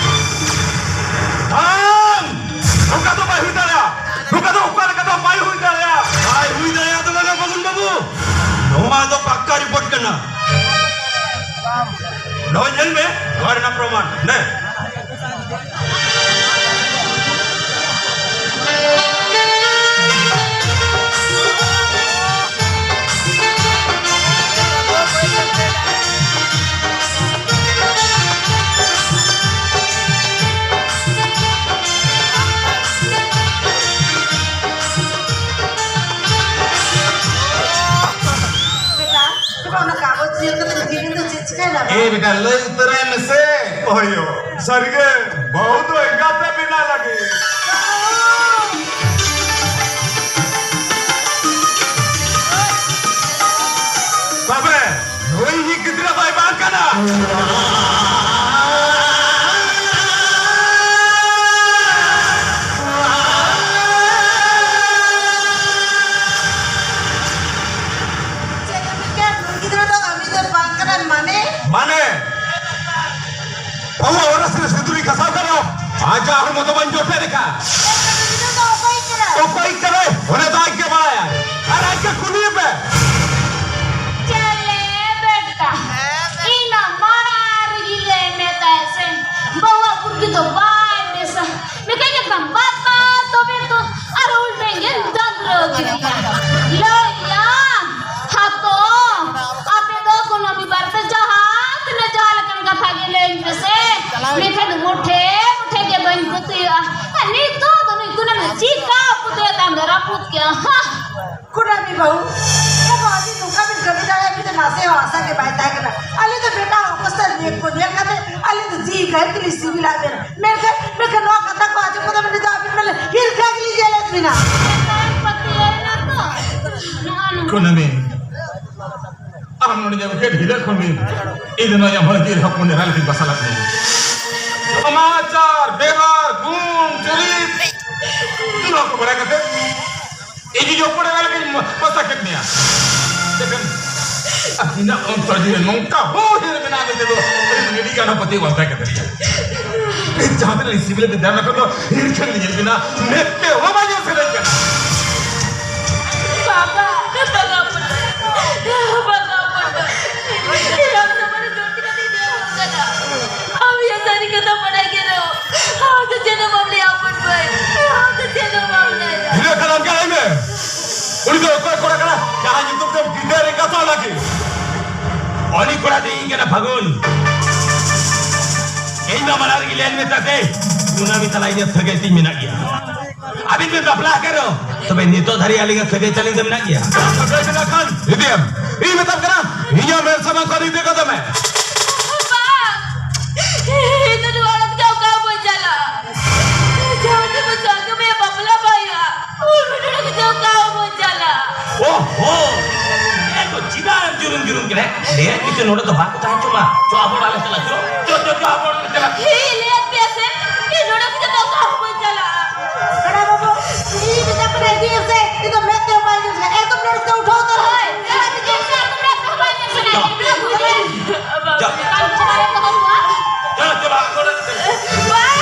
ᱵᱟᱝ! ᱱᱚᱝᱠᱟ ᱫᱚ ᱵᱟᱭ ᱦᱩᱭ ᱫᱟᱲᱮᱭᱟᱜᱼᱟ᱾ ᱱᱚᱝᱠᱟ ᱫᱚ ᱚᱠᱟ ᱞᱮᱠᱟ ᱫᱚ ᱵᱟᱭ ᱦᱩᱭ ᱫᱟᱲᱮᱭᱟᱜᱼᱟ᱾ ᱵᱟᱭ ᱦᱩᱭ ᱫᱟᱲᱮᱭᱟᱜᱼᱟ ᱫᱚ ᱵᱟᱝᱟ ᱯᱷᱟᱹᱜᱩᱱ ᱵᱟᱹᱵᱩ᱾ ᱱᱚᱣᱟ ᱫᱚ ᱯᱟᱠᱠᱟ ᱨᱤᱯᱳᱨᱴ ᱠᱟᱱᱟ᱾ ᱱᱚᱜᱼᱚᱭ ᱧᱮᱞ ᱢᱮ, ᱱᱚᱣᱟ ᱨᱮᱱᱟᱜ ᱯᱨᱚᱢᱟᱱ᱾ ᱱᱮ᱾ ᱵᱮᱴᱟ, ᱛᱚᱵᱮ ᱚᱱᱟ ᱠᱟᱜᱚᱡᱽ ᱧᱮᱞ ᱠᱟᱛᱮ ᱫᱚ ᱠᱤᱨᱤᱧ ᱫᱚ ᱪᱮᱫ ᱮ ᱵᱮᱴᱟ, ᱞᱟᱹᱭ ᱩᱛᱟᱹᱨᱟᱭ ᱢᱮᱥᱮ᱾ ᱦᱳᱭᱳ, ᱥᱟᱹᱨᱤᱜᱮ, ᱵᱟᱹᱦᱩ ᱫᱚ ᱮᱸᱜᱟᱛ ᱮ ᱵᱮᱱᱟᱣ ᱞᱟᱹᱜᱤᱫ᱾ ᱛᱚᱵᱮ, ᱱᱩᱭ ᱜᱤᱫᱽᱨᱟᱹ ᱫᱚᱭ ᱵᱟᱝ ᱠᱟᱱᱟ᱾ ᱪᱮᱫ ᱮᱢ ᱢᱮᱱ ᱠᱮᱫ? ᱱᱩᱭ ᱜᱤᱫᱽᱨᱟᱹ ᱫᱚ ᱟᱢᱤᱡ ᱫᱚ ᱵᱟᱝ ᱠᱟᱱᱟᱭ, ᱢᱟᱱᱮ? ᱢᱟᱱᱮ? ᱵᱟᱹᱦᱩ ᱚᱲᱟᱜ ᱥᱮᱫ ᱥᱤᱸᱫᱩᱨᱤ ᱜᱷᱟᱥᱟᱣ ᱠᱟᱱᱟ᱾ ᱟᱡᱟᱜ ᱦᱚᱲᱢᱚ ᱫᱚ ᱵᱟᱹᱧ ᱡᱚᱴᱮᱫ ᱟᱠᱟᱫ᱾ ᱮᱱᱠᱷᱟᱱ ᱩᱱᱤ ᱫᱚ ᱚᱠᱚᱭ ᱠᱟᱱᱟᱭ? ᱚᱠᱚᱭ ᱠᱟᱱᱟᱭ? ᱚᱱᱟ ᱫᱚ ᱟᱡ ᱜᱮ ᱵᱟᱲᱟᱭᱟ᱾ ᱟᱨ ᱟᱡ ᱜᱮ ᱠᱩᱞᱤᱭᱮ ᱯᱮ᱾ ᱪᱮᱞᱮ ᱵᱮᱴᱟ, ᱤᱧ ᱢᱟ ᱢᱟᱲᱟᱝ ᱨᱮᱜᱮ ᱞᱟᱹᱭ ᱢᱮ ᱛᱟᱦᱮᱸ ᱥᱮ, ᱵᱟᱹᱦᱩᱣᱟᱜ ᱯᱩᱨᱜᱤ ᱫᱚ ᱵᱟᱭ ᱵᱮᱥᱟ᱾ ᱢᱮᱠᱷᱟᱱ ᱮᱠᱫᱚᱢ ᱵᱟᱛᱟ ᱛᱚᱵᱮ ᱛᱚ ᱟᱨ ᱩᱞᱴᱟᱹ ᱜᱮ ᱰᱟᱝᱨᱟ ᱜᱮ᱾ ᱞᱟᱹᱭᱟ, ᱦᱟᱛᱚᱢ, ᱟᱯᱮ ᱫᱚ ᱠᱩᱱᱟᱹᱢᱤ ᱵᱟᱨᱮᱛᱮ ᱡᱟᱦᱟᱸ ᱛᱤᱱᱟᱹᱜ ᱡᱟᱦᱟᱸ ᱞᱮᱠᱟᱱ ᱠᱟᱛᱷᱟ ᱜᱮ ᱞᱟᱹᱭ ᱯᱮᱥᱮ, ᱢᱮᱠᱷᱟᱱ ᱢᱩᱴᱷᱮ ᱢᱩᱴᱷᱮ ᱜᱮ ᱵᱟᱹᱧ ᱯᱟᱹᱛᱭᱟᱹᱜᱼᱟ᱾ ᱟᱨ ᱱᱤᱛᱚᱜ ᱫᱚ ᱱᱩᱭ ᱠᱩᱱᱟᱹᱢᱤ ᱪᱤᱠᱟ ᱯᱩᱛᱟᱹ ᱛᱟᱢ ᱫᱚ ᱨᱟᱹᱯᱩᱫ ᱠᱮᱜᱼᱟ᱾ ᱦᱟ! ᱠᱩᱱᱟᱹᱢᱤ ᱵᱟᱹᱦᱩ, ᱮ ᱵᱟᱹᱦᱩ, ᱟᱹᱞᱤᱧ ᱱᱚᱝᱠᱟ ᱵᱤᱱ ᱠᱟᱹᱢᱤ ᱫᱟᱲᱮᱭᱟᱜᱼᱟ, ᱢᱤᱫᱴᱮᱱ ᱱᱟᱥᱮ ᱦᱚᱸ ᱟᱥᱟ ᱜᱮ ᱵᱟᱭ ᱛᱟᱦᱮᱸ ᱠᱟᱱᱟ᱾ ᱟᱹᱞᱤᱧ ᱫᱚ ᱵᱮᱴᱟ ᱚᱵᱚᱥᱛᱟ ᱧᱮᱞ ᱠᱚ ᱧᱮᱞ ᱠᱟᱛᱮ ᱟᱹᱞᱤᱧ ᱫᱚ ᱡᱤᱣᱤ ᱜᱷᱟᱹᱲᱤ ᱛᱮᱞᱤᱧ ᱥᱤᱵᱤᱞᱟᱜ ᱵᱮᱱᱟ᱾ ᱢᱮᱱᱠᱷᱟᱱ, ᱢᱮᱱᱠᱷᱟᱱ ᱱᱚᱣᱟ ᱠᱟᱛᱷᱟ ᱠᱚ ᱟᱸᱡᱚᱢ ᱠᱟᱛᱮ ᱩᱱᱤ ᱫᱚ ᱟᱹᱵᱤᱱ ᱢᱟᱱᱮ ᱦᱤᱨᱠᱷᱟ ᱜᱮᱞᱤᱧ ᱧᱮᱞᱮᱫ ᱵᱤᱱᱟ᱾ ᱠᱩᱱᱟᱹᱢᱤ, ᱟᱢ ᱱᱚᱰᱮ ᱧᱟᱢ ᱠᱮᱫ ᱦᱤᱞᱳᱜ ᱠᱷᱚᱱ ᱜᱮ ᱤᱧ ᱫᱚ ᱱᱚᱣᱟ ᱧᱟᱢ ᱦᱚᱲ ᱡᱤᱞ ᱦᱚᱯᱚᱱ ᱮᱨᱟ ᱞᱮᱠᱟᱧ ᱵᱟᱥᱟ ᱞᱮᱫ ᱢᱮᱭᱟ᱾ ᱟᱢᱟᱜ ᱟᱪᱟᱨ, ᱵᱮᱵᱷᱟᱨ, ᱜᱩᱱ, ᱪᱩᱨᱤᱛ, ᱱᱚᱣᱟ ᱠᱚ ᱵᱟᱲᱟᱭ ᱠᱟᱛᱮ ᱤᱧ ᱡᱩᱫᱤ ᱚᱠᱚᱭ ᱮᱨᱟ ᱞᱮᱠᱟᱧ ᱵᱟᱥᱟ ᱠᱮᱫ ᱢᱮᱭᱟ, ᱮᱱᱠᱷᱟᱱ ᱟᱹᱠᱤᱱᱟᱜ ᱚᱱᱛᱚᱨ ᱡᱤᱣᱤ ᱱᱚᱝᱠᱟ ᱦᱩᱭ ᱢᱮᱱᱟᱜ ᱢᱮᱱᱛᱮ ᱫᱚ ᱟᱹᱞᱤᱧ ᱫᱚ ᱟᱹᱰᱤ ᱜᱟᱱ ᱦᱚᱸ ᱯᱟᱹᱛᱭᱟᱹᱣ ᱵᱟᱝ ᱛᱟᱦᱮᱸ ᱠᱟᱱ ᱛᱟᱹᱞᱤᱧᱟ᱾ ᱡᱟᱦᱟᱸ ᱛᱤᱱᱟᱹᱜ ᱞᱤᱧ ᱥᱤᱵᱤᱞ ᱞᱮᱫᱮ ᱛᱟᱦᱮᱸ ᱠᱷᱟᱱ ᱫᱚ ᱦᱤᱨᱠᱷᱟᱹ ᱞᱤᱧ ᱧᱮᱞ ᱠᱤᱱᱟ, ᱢᱮᱫ ᱛᱮ ᱦᱚᱸ ᱵᱟᱭ ᱧᱮᱞ ᱥᱟᱱᱟᱧ ᱠᱟᱱᱟ᱾ ᱵᱟᱵᱟ, ᱵᱟᱵᱟ, ᱵᱟᱵᱟ, ᱵᱟᱵᱟ, ᱵᱟᱵᱟ᱾ ᱤᱧ ᱟᱢ ᱥᱟᱢᱟᱝ ᱨᱮ ᱡᱚᱨ ᱠᱟᱛᱮ ᱤᱧ ᱞᱟᱹᱭ ᱟᱢ ᱠᱟᱱᱟ᱾ ᱟᱢ ᱭᱟ ᱥᱟᱹᱨᱤ ᱠᱟᱛᱷᱟ ᱵᱟᱰᱟᱭ ᱜᱮ ᱨᱮᱦᱚᱸ, ᱟᱢ ᱫᱚ ᱪᱮᱫ ᱦᱚᱸ ᱵᱟᱢ ᱞᱟᱹᱭᱟ ᱦᱚᱯᱚᱱ ᱵᱷᱟᱹᱭ᱾ ᱟᱢ ᱫᱚ ᱪᱮᱫ ᱦᱚᱸ ᱵᱟᱢ ᱞᱟᱹᱭᱟ᱾ ᱤᱱᱟᱹ ᱠᱷᱟᱱ ᱟᱢ ᱜᱮ ᱞᱟᱹᱭ ᱢᱮ, ᱩᱱᱤ ᱫᱚ ᱚᱠᱚᱭ ᱠᱚᱲᱟ ᱠᱟᱱᱟ? ᱡᱟᱦᱟᱸ ᱧᱩᱛᱩᱢ ᱛᱮᱢ ᱜᱤᱫᱟᱹᱨ ᱮᱸᱜᱟᱛᱚᱜ ᱞᱟᱹᱜᱤᱫ᱾ ᱩᱱᱤ ᱠᱚᱲᱟ ᱫᱚ ᱤᱧ ᱠᱟᱱᱟ ᱯᱷᱟᱹᱜᱩᱱ᱾ ᱤᱧ ᱢᱟ ᱢᱟᱲᱟᱝ ᱨᱮᱜᱮ ᱞᱟᱹᱭ ᱢᱮ ᱛᱟᱛᱮ, ᱠᱩᱱᱟᱹᱢᱤ ᱛᱟᱞᱟ ᱤᱧᱟᱹᱜ ᱥᱟᱹᱜᱟᱹᱭ ᱛᱤᱧ ᱢᱮᱱᱟᱜ ᱜᱮᱭᱟ᱾ ᱟᱹᱵᱤᱱ ᱵᱤᱱ ᱵᱟᱯᱞᱟ ᱟᱠᱟᱱ ᱨᱮᱦᱚᱸ, ᱛᱚᱵᱮ ᱱᱤᱛᱚᱜ ᱫᱷᱟᱹᱨᱤᱡ ᱟᱹᱞᱤᱧᱟᱜ ᱥᱟᱹᱜᱟᱹᱭ ᱛᱟᱹᱞᱤᱧ ᱫᱚ ᱢᱮᱱᱟᱜ ᱜᱮᱭᱟ᱾ ᱥᱟᱹᱜᱟᱹᱭ ᱢᱮᱱᱟᱜ ᱠᱷᱟᱱ ᱤᱫᱤᱭᱮᱢ᱾ ᱤᱧ ᱢᱮᱛᱟᱢ ᱠᱟᱱᱟ, ᱤᱧᱟᱹᱜ ᱢᱮᱫ ᱥᱟᱢᱟᱝ ᱠᱷᱚᱱ ᱤᱫᱤ ᱠᱚᱫᱚ ᱢᱮ᱾ ᱚᱦᱚ! ᱮ ᱫᱚ ᱪᱮᱫᱟᱜ ᱮᱢ ᱡᱩᱨᱩᱢ ᱡᱩᱨᱩᱢ ᱠᱟᱱᱟ? ᱞᱟᱹᱭ ᱠᱤᱪᱷᱩ ᱱᱚᱰᱮ ᱫᱚ ᱵᱟᱠᱚ ᱛᱟᱦᱮᱸ ᱦᱚᱪᱚ ᱢᱟ᱾ ᱪᱚ, ᱟᱵᱚ ᱚᱲᱟᱜ ᱞᱮ ᱪᱟᱞᱟᱜ, ᱪᱚ᱾ ᱪᱚ, ᱪᱚ, ᱪᱚ, ᱟᱵᱚ ᱚᱲᱟᱜ ᱞᱮ ᱪᱟᱞᱟᱜ᱾ ᱦᱮᱸ, ᱞᱟᱹᱭᱟᱫ ᱯᱮᱭᱟ ᱥᱮ, ᱤᱧ ᱱᱚᱰᱮ ᱠᱷᱚᱱᱟᱜ ᱫᱚ ᱚᱠᱟ ᱦᱚᱸ ᱵᱟᱹᱧ ᱪᱟᱞᱟᱜᱼᱟ᱾ ᱠᱟᱱᱟ ᱵᱟᱹᱵᱩ, ᱤᱧ ᱢᱮᱛᱟ ᱯᱮ ᱤᱫᱤᱭᱮ ᱥᱮ, ᱤᱧ ᱫᱚ ᱢᱮᱫ ᱛᱮᱦᱚᱸ ᱵᱟᱭ ᱧᱮᱞ ᱥᱟᱱᱟ᱾ ᱮᱠᱫᱚᱢ ᱱᱚᱰᱮ ᱠᱷᱚᱱᱟᱜ ᱩᱴᱷᱟᱹᱣ ᱩᱛᱟᱹᱨ ᱦᱳᱭ, ᱪᱟᱞᱟᱜ ᱢᱮ, ᱪᱟᱞᱟᱜ ᱢᱮ, ᱪᱟᱞᱟᱜ ᱢᱮ, ᱪᱟᱞᱟᱜ ᱢᱮ᱾ ᱪᱚ᱾ ᱪᱚ, ᱪᱚ, ᱟᱵᱚ ᱚᱲᱟᱜ ᱞᱮ ᱪᱟᱞᱟᱜ᱾ ᱵᱟᱝ!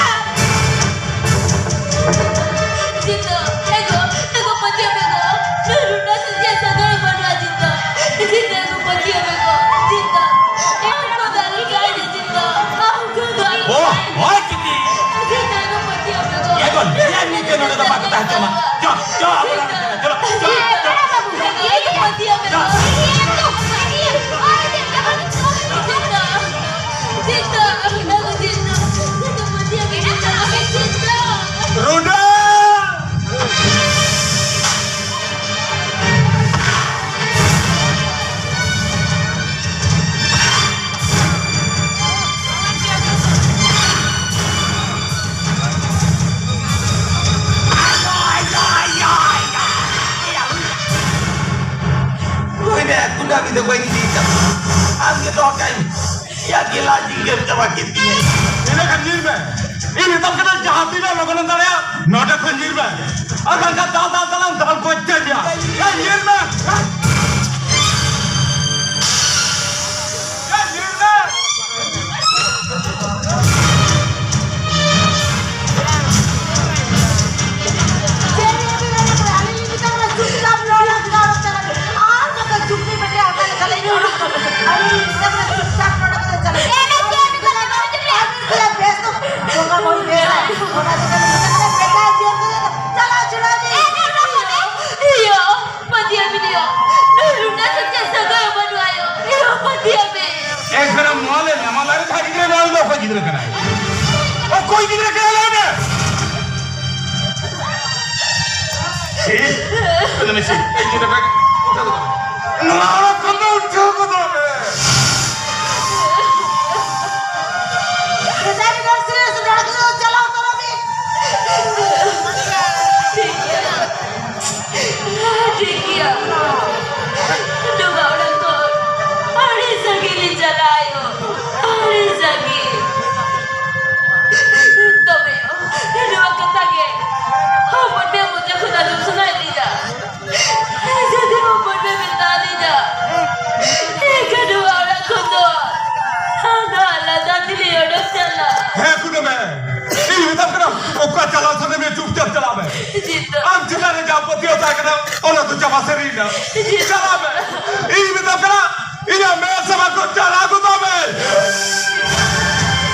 ᱡᱤᱛᱟᱹ, ᱮᱜᱳ, ᱮᱜᱳ, ᱯᱟᱹᱛᱭᱟᱹᱣ ᱢᱮ ᱜᱳ᱾ ᱨᱩᱱᱰᱟ ᱥᱮ ᱪᱮᱫ ᱥᱟᱹᱜᱟᱹᱭ ᱵᱟᱹᱱᱩᱜᱼᱟ, ᱡᱤᱛᱟᱹ᱾ ᱡᱤᱛᱟᱹ, ᱮᱜᱳ, ᱯᱟᱹᱛᱭᱟᱹᱣ ᱢᱮ ᱜᱳ᱾ ᱡᱤᱛᱟᱹ, ᱮᱜᱳ, ᱠᱚ ᱫᱟᱞ ᱠᱟᱭ ᱡᱮ, ᱡᱤᱛᱟᱹ᱾ ᱟᱢ ᱠᱚ ᱫᱟᱞ ᱚ, ᱠᱟᱭ᱾ ᱦᱳᱭ, ᱪᱤᱛᱤ᱾ ᱡᱤᱛᱟᱹ, ᱮᱜᱳ, ᱯᱟᱹᱛᱭᱟᱹᱣ ᱢᱮ ᱜᱳ᱾ ᱮᱜᱳ, ᱞᱟᱹᱭᱟᱭ ᱢᱮ ᱡᱮ ᱱᱚᱰᱮ ᱫᱚ ᱵᱟᱠᱚ ᱛᱟᱦᱮᱸ ᱦᱚᱪᱚ ᱢᱟ᱾ ᱪᱚ, ᱪᱚ, ᱟᱵᱚ ᱚᱲᱟᱜ ᱞᱮ ᱪᱟᱞᱟᱜ, ᱪᱚᱞᱚ, ᱪᱚ, ᱪᱚ᱾ ᱮᱜᱳ, ᱯᱟᱹᱛᱭᱟᱹᱣ ᱢᱮ ᱜᱳ᱾ ᱡᱤᱛᱟᱹ, ᱡᱤᱛᱟᱹ, ᱮᱜᱳ, ᱡᱤᱛᱟᱹ᱾ ᱨᱩᱰᱟᱹ! ᱱᱩᱭ ᱫᱚ ᱠᱩᱰᱟᱹᱢᱤ ᱫᱚ ᱵᱟᱹᱧ ᱤᱫᱤᱭ ᱛᱟᱢᱟ᱾ ᱟᱢ ᱜᱮ ᱫᱚᱦᱚ ᱠᱟᱭ ᱢᱮ᱾ ᱭᱟ ᱜᱮᱞᱟ ᱡᱤᱸᱜᱟᱹ ᱪᱟᱵᱟ ᱠᱮᱫ ᱛᱤᱧᱟᱹ᱾ ᱤᱱᱟᱹ ᱠᱷᱟᱱ ᱧᱤᱨ ᱢᱮ᱾ ᱤᱧ ᱢᱮᱛᱟᱢ ᱠᱟᱱᱟ ᱡᱟᱦᱟᱸ ᱛᱤᱱᱟᱹᱜ ᱞᱚᱜᱚᱱᱮᱢ ᱫᱟᱲᱮᱭᱟᱜᱼᱟ ᱱᱚᱰᱮ ᱠᱷᱚᱱ ᱧᱤᱨ ᱢᱮ᱾ ᱟᱨ ᱵᱟᱝᱠᱷᱟᱱ ᱫᱟᱞ ᱫᱟᱞ ᱫᱟᱞᱟᱝ ᱫᱟᱞ ᱜᱚᱡ ᱠᱮᱫ ᱢᱮᱭᱟ᱾ ᱭᱟ ᱧᱤᱨ ᱢᱮ᱾ ᱭᱟ ᱧᱤᱨ ᱢᱮ᱾ ᱪᱮᱫ ᱮᱢ ᱢᱮᱱᱟ? ᱟᱹᱞᱤᱧ ᱞᱤᱧ ᱢᱮᱛᱟ ᱵᱤᱱᱟ, ᱪᱩᱯᱪᱟᱯ ᱱᱚᱰᱮ ᱠᱷᱚᱱᱟᱜ ᱚᱰᱚᱠ ᱪᱟᱞᱟᱜ ᱵᱤᱱ᱾ ᱟᱨ ᱵᱟᱠᱷᱟᱱ ᱪᱩᱯᱤ ᱯᱮᱴᱮ ᱦᱟᱛᱟᱣ ᱞᱮᱠᱷᱟᱱ ᱞᱤᱧ ᱚᱰᱚᱠ ᱠᱟᱜ ᱵᱤᱱᱟ᱾ ᱟᱹᱞᱤᱧ ᱞᱤᱧ ᱢᱮᱛᱟ ᱵᱤᱱᱟ, ᱪᱩᱯᱪᱟᱯ ᱱᱚᱰᱮ ᱠᱷᱚᱱᱟᱜ ᱪᱟᱞᱟᱜ ᱵᱤᱱ᱾ ᱟᱨ ᱵᱮᱥ ᱫᱚ ᱵᱚᱸᱜᱟ ᱵᱟᱹᱧ ᱵᱮᱥᱟ᱾ ᱚᱱᱟ ᱛᱮᱜᱮ ᱞᱤᱧ ᱢᱮᱛᱟ ᱵᱤᱱᱟ, ᱵᱮᱴᱟ ᱡᱤᱭᱚᱱ ᱫᱚ ᱪᱟᱞᱟᱣ ᱪᱷᱟᱲᱟᱣ ᱵᱤᱱ᱾ ᱤᱭᱟᱹ, ᱯᱟᱹᱛᱭᱟᱹᱣ ᱢᱮ ᱱᱤᱭᱟᱹ᱾ ᱱᱩᱭ ᱨᱩᱱᱰᱟ ᱥᱮ ᱪᱮᱫ ᱥᱟᱹᱜᱟᱹᱭ ᱵᱟᱹᱱᱩᱜ ᱟᱭᱳ᱾ ᱤᱭᱟᱹ, ᱯᱟᱹᱛᱭᱟᱹᱣ ᱢᱮ᱾ ᱮᱠ ᱵᱮᱨᱟ ᱱᱚᱣᱟ ᱞᱟᱹᱭ ᱢᱮ, ᱟᱢᱟᱜ ᱞᱟᱹᱭ ᱞᱮᱠᱷᱟᱱ ᱜᱤᱫᱽᱨᱟᱹ ᱱᱚᱣᱟ ᱫᱚ ᱚᱠᱚᱭ ᱜᱤᱫᱽᱨᱟᱹ ᱠᱟᱱᱟᱭ? ᱚᱠᱚᱭ ᱜᱤᱫᱽᱨᱟᱹ ᱠᱟᱱᱟᱭ ᱞᱟᱹᱭ ᱢᱮ? ᱪᱮᱫ? ᱞᱟᱹᱭ ᱢᱮ ᱪᱮᱫ? ᱮᱭ ᱜᱤᱫᱽᱨᱟᱹ ᱠᱟᱱᱟᱭ, ᱩᱴᱷᱟᱹᱣ ᱜᱚᱫᱚᱜ ᱢᱮ᱾ ᱱᱚᱣᱟ ᱚᱲᱟᱜ ᱠᱷᱚᱱ ᱫᱚ ᱩᱴᱷᱟᱹᱣ ᱜᱚᱫᱚᱜ ᱢᱮ᱾ ᱴᱷᱤᱠ ᱜᱮᱭᱟ᱾ ᱴᱷᱤᱠ ᱜᱮᱭᱟ᱾ ᱪᱟᱞᱟᱣ ᱥᱟᱱᱟ ᱢᱮ, ᱪᱩᱯᱪᱟᱯ ᱪᱟᱞᱟᱜ ᱢᱮ᱾ ᱡᱤᱛᱩ᱾ ᱟᱢ ᱪᱮᱛᱟᱱ ᱨᱮ ᱡᱟ ᱯᱟᱹᱛᱭᱟᱹᱣ ᱛᱟᱦᱮᱸ ᱠᱟᱱᱟ, ᱚᱱᱟ ᱫᱚ ᱪᱟᱵᱟ ᱥᱟᱹᱨᱤᱭᱮᱱᱟ᱾ ᱡᱤᱛᱩ᱾ ᱪᱟᱞᱟᱜ ᱢᱮ᱾ ᱤᱧ ᱢᱮᱛᱟᱢ ᱠᱟᱱᱟ, ᱤᱧᱟᱜ ᱢᱮᱫ ᱥᱟᱢᱟᱝ ᱠᱷᱚᱱ ᱪᱟᱞᱟᱣ ᱜᱚᱫᱚᱜ ᱢᱮ᱾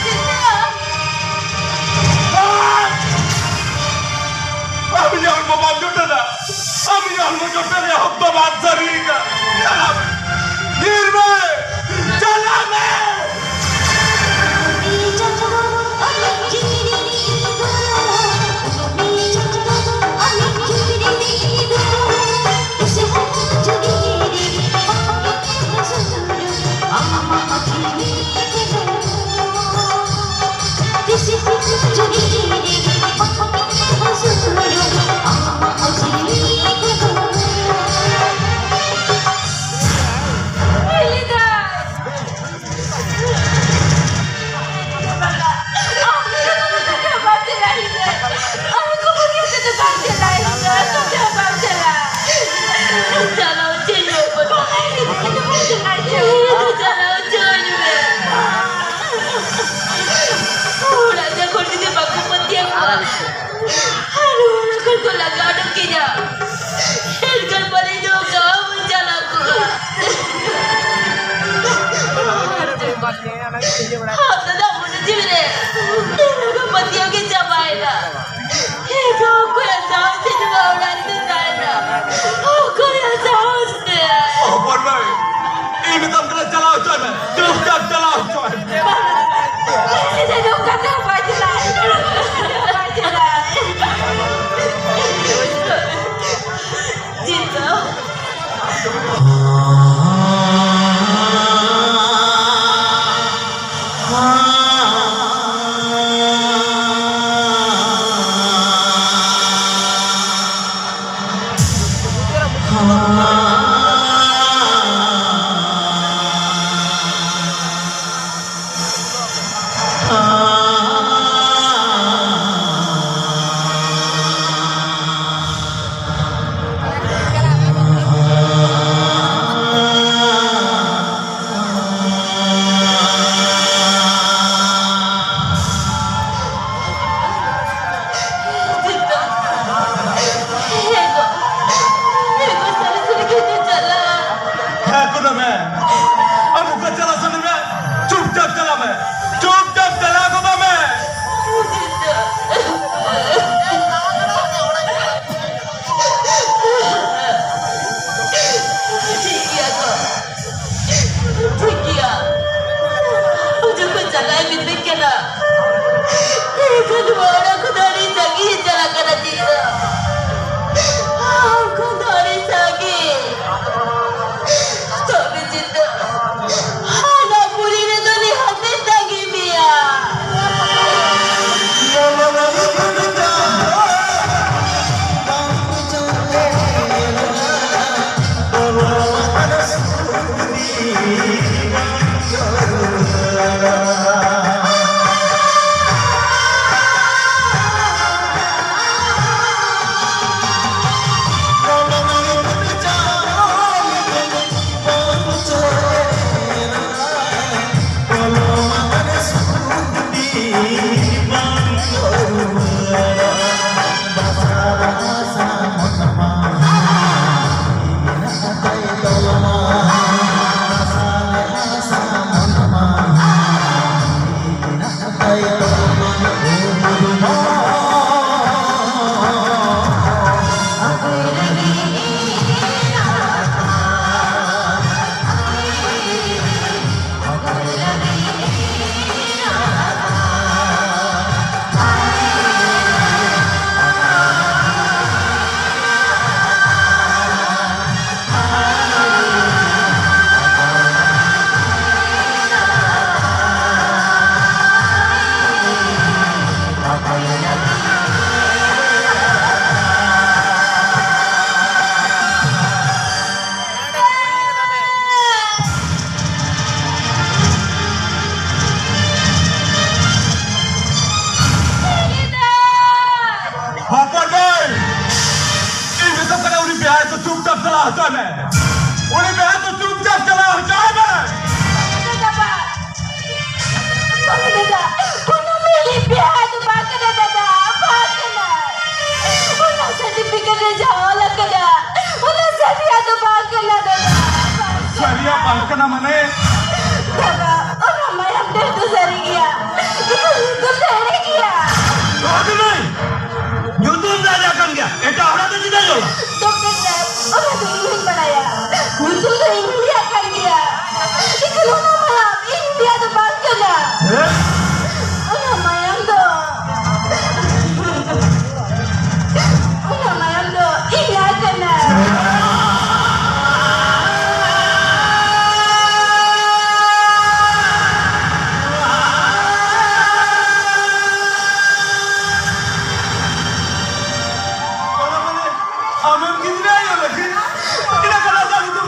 ᱡᱤᱛᱩ᱾ ᱟᱢ ᱤᱧᱟᱜ ᱦᱚᱲᱢᱚ ᱵᱟᱢ ᱡᱚᱴᱮᱫᱟ᱾ ᱟᱢ ᱤᱧᱟᱜ ᱦᱚᱲᱢᱚ ᱡᱚᱴᱮᱫ ᱨᱮᱭᱟᱜ ᱦᱚᱠ ᱫᱚ ᱵᱟᱢ ᱥᱟᱹᱨᱤᱭᱮᱱᱟ᱾ ᱪᱟᱞᱟᱜ ᱢᱮ᱾ ᱧᱤᱨ ᱢᱮ᱾ ᱪᱟᱞᱟᱜ ᱢᱮ᱾ ᱚᱲᱟᱜ ᱡᱚᱠᱷᱚᱱ ᱡᱩᱫᱤ ᱵᱟᱠᱚ ᱯᱟᱹᱛᱭᱟᱹᱣ ᱠᱚᱣᱟ, ᱟᱨ ᱚᱲᱟᱜ ᱠᱷᱚᱱ ᱠᱚ ᱞᱟᱜᱟ ᱩᱰᱩᱠ ᱠᱤᱧᱟ, ᱮᱱᱠᱷᱟᱱ ᱯᱟᱞᱮ ᱤᱧ ᱫᱚ ᱚᱠᱟ ᱦᱚᱸ ᱵᱟᱹᱧ ᱪᱟᱞᱟᱣ ᱠᱚᱜᱼᱟ᱾ ᱟᱢ ᱫᱟᱫᱟ ᱢᱚᱱᱮ ᱡᱤᱣᱤ ᱨᱮ ᱤᱧ ᱫᱚ ᱯᱟᱹᱛᱭᱟᱹᱣ ᱜᱮ ᱪᱟᱵᱟᱭᱮᱱᱟ᱾ ᱮ ᱜᱚ, ᱚᱠᱚᱭᱟᱜ ᱥᱟᱦᱚᱥ ᱛᱮ ᱱᱚᱣᱟ ᱚᱲᱟᱜ ᱨᱮ ᱛᱟᱦᱮᱱᱟ? ᱚᱠᱚᱭᱟᱜ ᱥᱟᱦᱚᱥ ᱛᱮ? ᱚ, ᱦᱚᱯᱚᱱ ᱢᱟᱹᱭ, ᱤᱧ ᱢᱮᱛᱟᱢ ᱠᱟᱱᱟ, ᱪᱟᱞᱟᱣ ᱦᱚᱪᱚᱭ ᱢᱮ, ᱪᱩᱯᱪᱟᱯ ᱪᱟᱞᱟᱣ ᱦᱚᱪᱚᱭ ᱢᱮ᱾ ᱵᱟᱝ, ᱵᱟᱝ, ᱱᱚᱝᱠᱟ ᱫᱚ ᱵᱟᱭ ᱪᱟᱞᱟᱜᱼᱟ, ᱱᱚᱝᱠᱟ ᱫᱚ ᱵᱟᱭ ᱪᱟᱞᱟᱜᱼᱟ᱾ ᱡᱤᱛᱩ᱾ ᱦᱚᱯᱚᱱ ᱢᱟᱹᱭ, ᱤᱧ ᱢᱮᱛᱟᱢ ᱠᱟᱱᱟ, ᱩᱱᱤ ᱵᱮᱦᱟᱭ ᱫᱚ ᱪᱩᱯᱪᱟᱯ ᱪᱟᱞᱟᱣ ᱦᱚᱪᱚᱭ ᱢᱮ᱾ ᱩᱱᱤ ᱵᱮᱦᱟᱭ ᱫᱚ ᱪᱩᱯᱪᱟᱯ ᱪᱟᱞᱟᱣ ᱦᱚᱪᱚᱭ ᱢᱮ᱾ ᱫᱟᱫᱟ, ᱵᱟᱝ ᱫᱟᱫᱟ, ᱚᱱᱟ ᱢᱤᱞᱤ ᱵᱮᱦᱟᱭ ᱫᱚ ᱵᱟᱝ ᱠᱟᱱᱟ ᱫᱟᱫᱟ, ᱵᱟᱝ ᱠᱟᱱᱟ᱾ ᱚᱱᱟ certificate ᱨᱮ ᱡᱟᱦᱟᱸ ᱚᱞ ᱟᱠᱟᱱᱟ, ᱚᱱᱟ ᱥᱟᱹᱨᱤᱭᱟᱜ ᱫᱚ ᱵᱟᱝ ᱠᱟᱱᱟ ᱫᱟᱫᱟ, ᱵᱟᱝ ᱠᱟᱱᱟ᱾ ᱥᱟᱹᱨᱤᱭᱟᱜ ᱵᱟᱝ ᱠᱟᱱᱟ ᱢᱟᱱᱮ? ᱫᱟᱫᱟ, ᱚᱱᱟ ᱢᱟᱭᱟᱢ ᱰᱟᱹᱱ ᱫᱚ ᱥᱟᱹᱨᱤ ᱜᱮᱭᱟ, ᱤᱧᱟᱹᱜ ᱧᱩᱛᱩᱢ ᱫᱚ ᱮᱲᱮ ᱜᱮᱭᱟ᱾ ᱨᱚᱦᱚᱲ ᱢᱟᱹᱭ, ᱧᱩᱛᱩᱢ ᱫᱚ ᱮᱲᱮ ᱟᱠᱟᱱ ᱜᱮᱭᱟ, ᱮᱴᱟᱜ ᱦᱚᱲᱟᱜ ᱫᱚ ᱪᱮᱫᱟᱜ ᱮ ᱚᱞᱟ? ᱰᱚᱠᱴᱚᱨ ᱥᱟᱦᱮᱵ, ᱚᱱᱟ ᱫᱚ ᱤᱧ ᱦᱚᱸᱧ ᱵᱟᱲᱟᱭᱟ, ᱧᱩᱛᱩᱢ ᱫᱚ ᱤᱧ ᱦᱚᱸᱧ ᱞᱟᱹᱭᱟᱜ ᱠᱟᱱ ᱜᱮᱭᱟ, ᱤᱧ ᱫᱚ ᱚᱱᱟ ᱢᱟᱭᱟᱢ ᱤᱧ ᱞᱟᱹᱭᱟᱜ ᱫᱚ ᱵᱟᱝ ᱠᱟᱱᱟ᱾ ᱦᱮᱸ? ᱚᱱᱟ ᱢᱟᱭᱟᱢ ᱫᱚ ᱚᱱᱟ ᱢᱟᱭᱟᱢ ᱫᱚ ᱤᱧᱟᱜ ᱠᱟᱱᱟ᱾ ᱟᱢᱮᱢ ᱜᱤᱫᱽᱨᱟᱹ ᱟᱭᱳ ᱞᱟᱹᱜᱤᱫ ᱤᱱᱟᱹ ᱠᱟᱛᱷᱟ ᱫᱚ ᱟᱹᱞᱤᱧ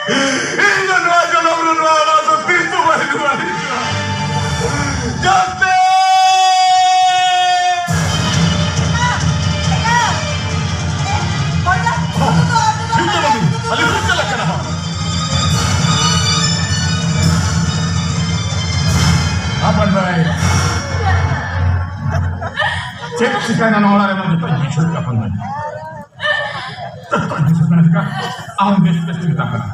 ᱤᱧ ᱫᱚ ᱱᱚᱣᱟ ᱡᱚᱱᱚᱢ ᱨᱮ ᱱᱚᱣᱟ ᱚᱲᱟᱜ ᱫᱚ ᱛᱤᱥ ᱦᱚᱸ ᱵᱟᱹᱧ ᱨᱩᱣᱟᱹᱲ ᱦᱤᱡᱩᱜᱼᱟ᱾ ᱡᱟᱹᱥᱛᱤ! ᱴᱷᱤᱠ ᱜᱮᱭᱟ ᱢᱟᱹᱢᱤ, ᱟᱹᱞᱤᱧ ᱞᱤᱧ ᱪᱟᱞᱟᱜ ᱠᱟᱱᱟ ᱦᱟᱸᱜ᱾ ᱟᱯᱟᱱ ᱵᱷᱟᱭ, ᱪᱮᱫ ᱪᱤᱠᱟᱹᱭᱮᱱᱟ ᱱᱚᱣᱟ ᱚᱲᱟᱜ ᱨᱮ? ᱡᱚᱛᱚᱧ ᱵᱩᱡᱷᱟᱹᱣ ᱠᱮᱫᱟ ᱟᱯᱟᱱ ᱵᱷᱟᱭ᱾ ᱟᱢ ᱵᱮᱥ ᱵᱮᱥ ᱛᱮᱜᱮ ᱛᱟᱦᱮᱸ ᱠᱟᱱᱟ᱾